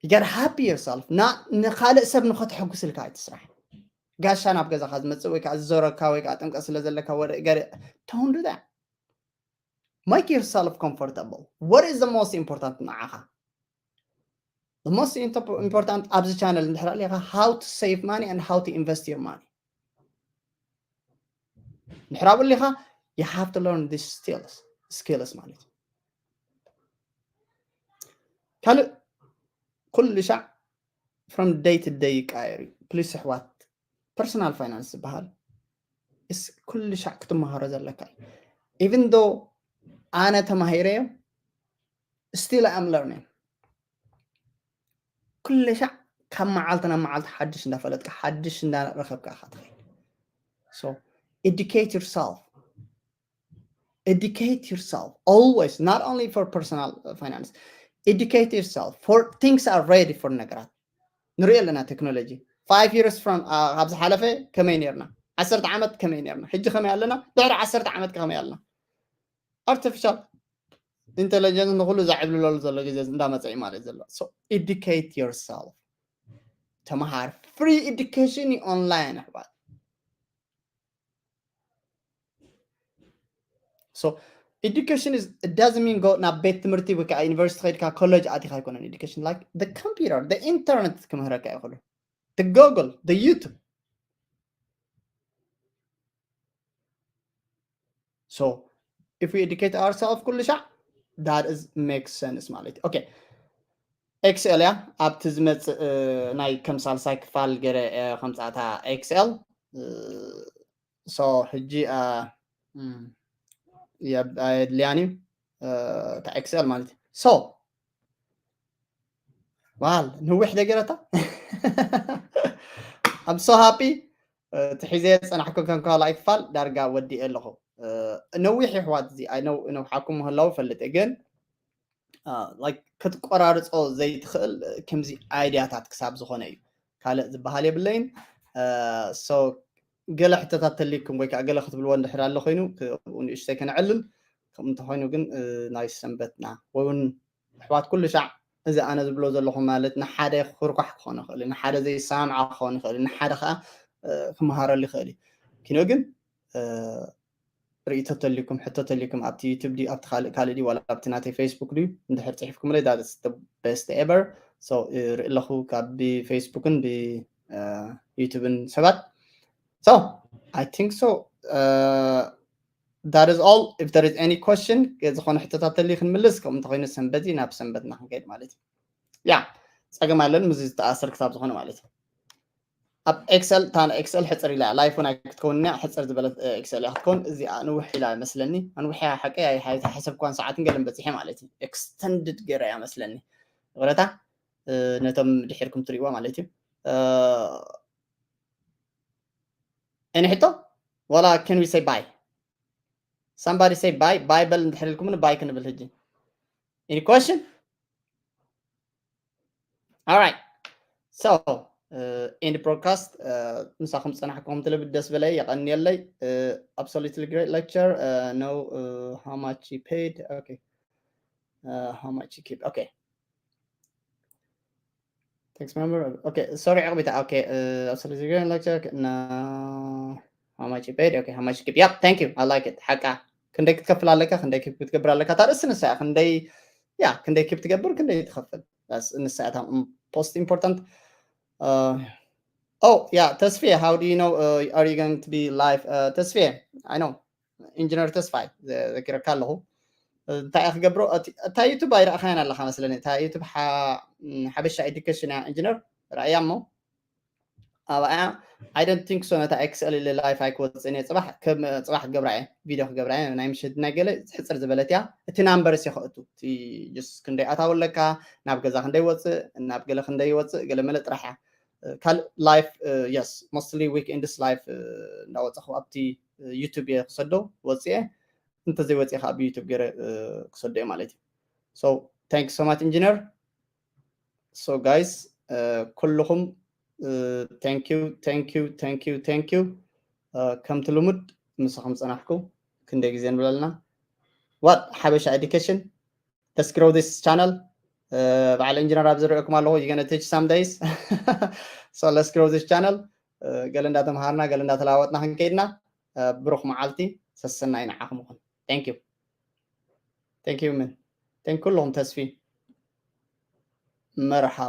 You gotta happy yourself. ንኻልእ ሰብ ንኸተሐጉስልካ ኣይትስራሕ። ጋሻ ናብ ገዛኻ ዝመፅእ ወይ ከዓ ዝዞረካ ወይ ከዓ ጥምቀት ስለ ዘለካ ወደ ገለ don't do that. Make yourself comfortable. What is the most important ንዓኻ? The most important ኣብዚ ቻነል እንድሕር ኣለኻ how to save money and how to invest your money. እንድሕር ኣብኡ ኣለኻ you have to learn this skills skills ማለት እዩ። ካልእ ኩሉ ሻዕ from day to day ይቀያየር እዩ። ፕሊስ ኣሕዋት፣ ፐርሰናል ፋይናንስ ዝበሃል ኩሉ ሻዕ ክትመሃሮ ዘለካ እዩ። ኢቨን ዶ ኣነ ተማሂረዮ፣ still I am learning። ኩሉ ሻዕ ካብ መዓልቲ ናብ መዓልቲ ሓድሽ እንዳፈለጥካ፣ ሓድሽ እንዳረኸብካ ኢኻ ትኸይድ። So educate yourself, educate yourself always, not only for personal finance. Educate yourself for things are ready for ነገራት ንሪኦ ኣለና። ቴክኖሎጂ five years from፣ ካብ ዝሓለፈ ከመይ ነርና፣ ዓሰርተ ዓመት ከመይ ነርና፣ ሕጂ ከመይ ኣለና፣ ድሕሪ ዓሰርተ ዓመት ከመይ ኣለና። ኣርቲፊሻል ኢንቴሊጀንስ ንኩሉ ዘዕብልለሉ ዘሎ ግዜ እንዳመፀ እዩ ማለት ዘሎ። So educate yourself፣ ተምሃር። Free education online ኣሕዋት። So education is, it doesn't mean go ናብ ቤት ትምህርቲ ወይ ከዓ ዩኒቨርሲቲ ከይድካ ኮሌጅ ኣቲኻ ኣይኮነን። Education like the computer, the internet ክምህረካ ይኽእሉ፣ the Google, the YouTube። So if we educate ourselves ኩሉ ሻዕ, that is make sense ማለት እዩ። Okay, ኤክስኤል እያ ኣብቲ ዝመፅእ ናይ ከም ሳልሳይ ክፋል ገረ ከምፃእታ ኤክስኤል። So ሕጂ ኣየድልያን እዩ እታ ኤክስኤል ማለት እዩ። So ዋል ንዊሕ ደገረታ I'm so happy። እቲ ሒዘ ዝፀናሕኩ ከም ካልኣይ ክፋል ዳርጋ ወዲኤ ኣለኹ። ነዊሕ ይሕዋት እዚ ኣይነው ነውሓኩም ምህላው ፈልጥ ግን ክትቆራርፆ ዘይትኽእል ከምዚ ኣይድያታት ክሳብ ዝኾነ እዩ። ካልእ ዝበሃል የብለይን። So ገለ ሕቶታት ተሊኩም ወይ ከዓ ገለ ክትብልዎ እንድሕር ኣሎ ኮይኑ ንእሽተይ ከነዕልል። ከምኡ እንተኮይኑ ግን ናይ ሰንበትና ወይ እውን ኣሕዋት ኩሉ ሻዕ እዚ ኣነ ዝብሎ ዘለኹ ማለት ንሓደ ክርኳሕ ክኾን ይኽእል፣ ንሓደ ዘይሰማምዓ ክኾን ይኽእል፣ ንሓደ ከዓ ክመሃረሉ ይኽእል እዩ። ኪኖ ግን ርእይቶ ተሊኩም ሕቶ ተሊኩም ኣብቲ ዩቱብ ድዩ ኣብቲ ካልእ ካልእ ድዩ ዋላ ኣብቲ ናተይ ፌስቡክ ድዩ እንድሕር ፅሒፍኩምለይ that's the best ever። ርኢ ኣለኹ ካብ ብፌስቡክን ብዩቱብን ሰባት። So I think so, that is all. If there is any question ዝኾነ ሕቶታት ተልዩ ክንምልስ ከምኡ እንተኮይኑ ሰንበት እዩ ናብ ሰንበትና ክንከይድ ማለት እዩ። ያ ፀገም ኣለን ምስ ዝተኣሰር ክሳብ ዝኾነ ማለት እዩ። ኣብ ኤክሰል እታ ኤክሰል ሕፅር ኢላ ላይፍ እውን ኣይክትከውን እያ ሕፅር ዝበለት ኤክሰል እያ ክትከውን። እዚኣ ንውሕ ኢላ መስለኒ ኣንውሕያ ሓቀይ ኣይሓሰብኳን ሰዓትን ገለን በፂሐ ማለት እዩ። ኤክስተንድድ ገይረ እያ መስለኒ ይቕረታ። ነቶም ድሒርኩም ትሪእዋ ማለት እዩ። Any ሕቶ ዋላ can we say bye? Somebody say bye. Bye በል እንድሕር ኢልኩምኒ bye ክንብል ሕጂ። Any question? All right. So end broadcast. ምሳኹም ፀናሕኩም ትልብ ደስ በለይ የቐንየለይ። Absolutely great lecture. No, how much you paid? Okay. How much you keep? Okay. Thanks, member. Okay, sorry, Agbita. Okay, absolutely great lecture. No, how much you paid? Okay, how much you keep? Yep, thank you. I like it. ሓቃ ክንደይ ክትከፍል ኣለካ፣ ክንደይ ኪፕ ክትገብር ኣለካ። ታርእስ ንሳ ክንደይ ያ ክንደይ ኪፕ ትገብር፣ ክንደይ ትኸፍል። ንሳ እታ most important. Oh yeah, ተስፌ, how do you know, are you going to be live? ተስፌ, I know ኢንጂነር ተስፋይ ዘኪረካ ኣለኹ። እንታይ እየ ክገብሮ? እታ ዩቱብ ኣይረእኻያን ኣለኻ መስለኒ። እታ ዩቱብ ሓበሻ ኤዱኬሽን እያ ኢንጂነር ረእያ እሞ ኣብኣ I don't think so ነታ ኤክስኤል ኢለ ላይፍ ኣይክወፅእን እየ። ፅባሕ ከም ፅባሕ ክገብራ እየ ቪድዮ ክገብራ እየ። ናይ ምሽት ናይ ገለ ሕፅር ዝበለት እያ። እቲ ናምበርስ እየ ከእቱ እቲ ጅስ ክንደይ ኣታዊ ኣለካ ናብ ገዛ ክንደይ ወፅእ ናብ ገለ ክንደይ ይወፅእ ገለ መለ ጥራሕ እያ። ካልእ ላይፍ የስ ሞስትሊ ዊክ ኤንድስ ላይፍ እንዳወፀኹ ኣብቲ ዩቱብ እየ ክሰዶ ወፅየ እንተዘይወፅየ ከዓ ብዩቱብ ገይረ ክሰዶ እየ ማለት እዩ። So thank you so much ኢንጂነር። So guys ኩልኹም thank you thank you thank you thank you። ከምቲ ልሙድ ምሳኹም ፀናሕኩ ክንደይ ግዜ ንብለልና what ሓበሻ ኤዱኬሽን let's grow this channel። በዓል ኢንጂነር ኣብ ዝሪኦኩም ኣለኹ you gonna teach some days. So let's grow this channel. ገለ እንዳተምሃርና ገለ እንዳተለዋወጥና ክንከይድና ብሩኽ መዓልቲ ሰሰናይ ንዓኹም ይኹን። Thank you thank you ምን thank ኩልኹም ተስፊ መርሓባ።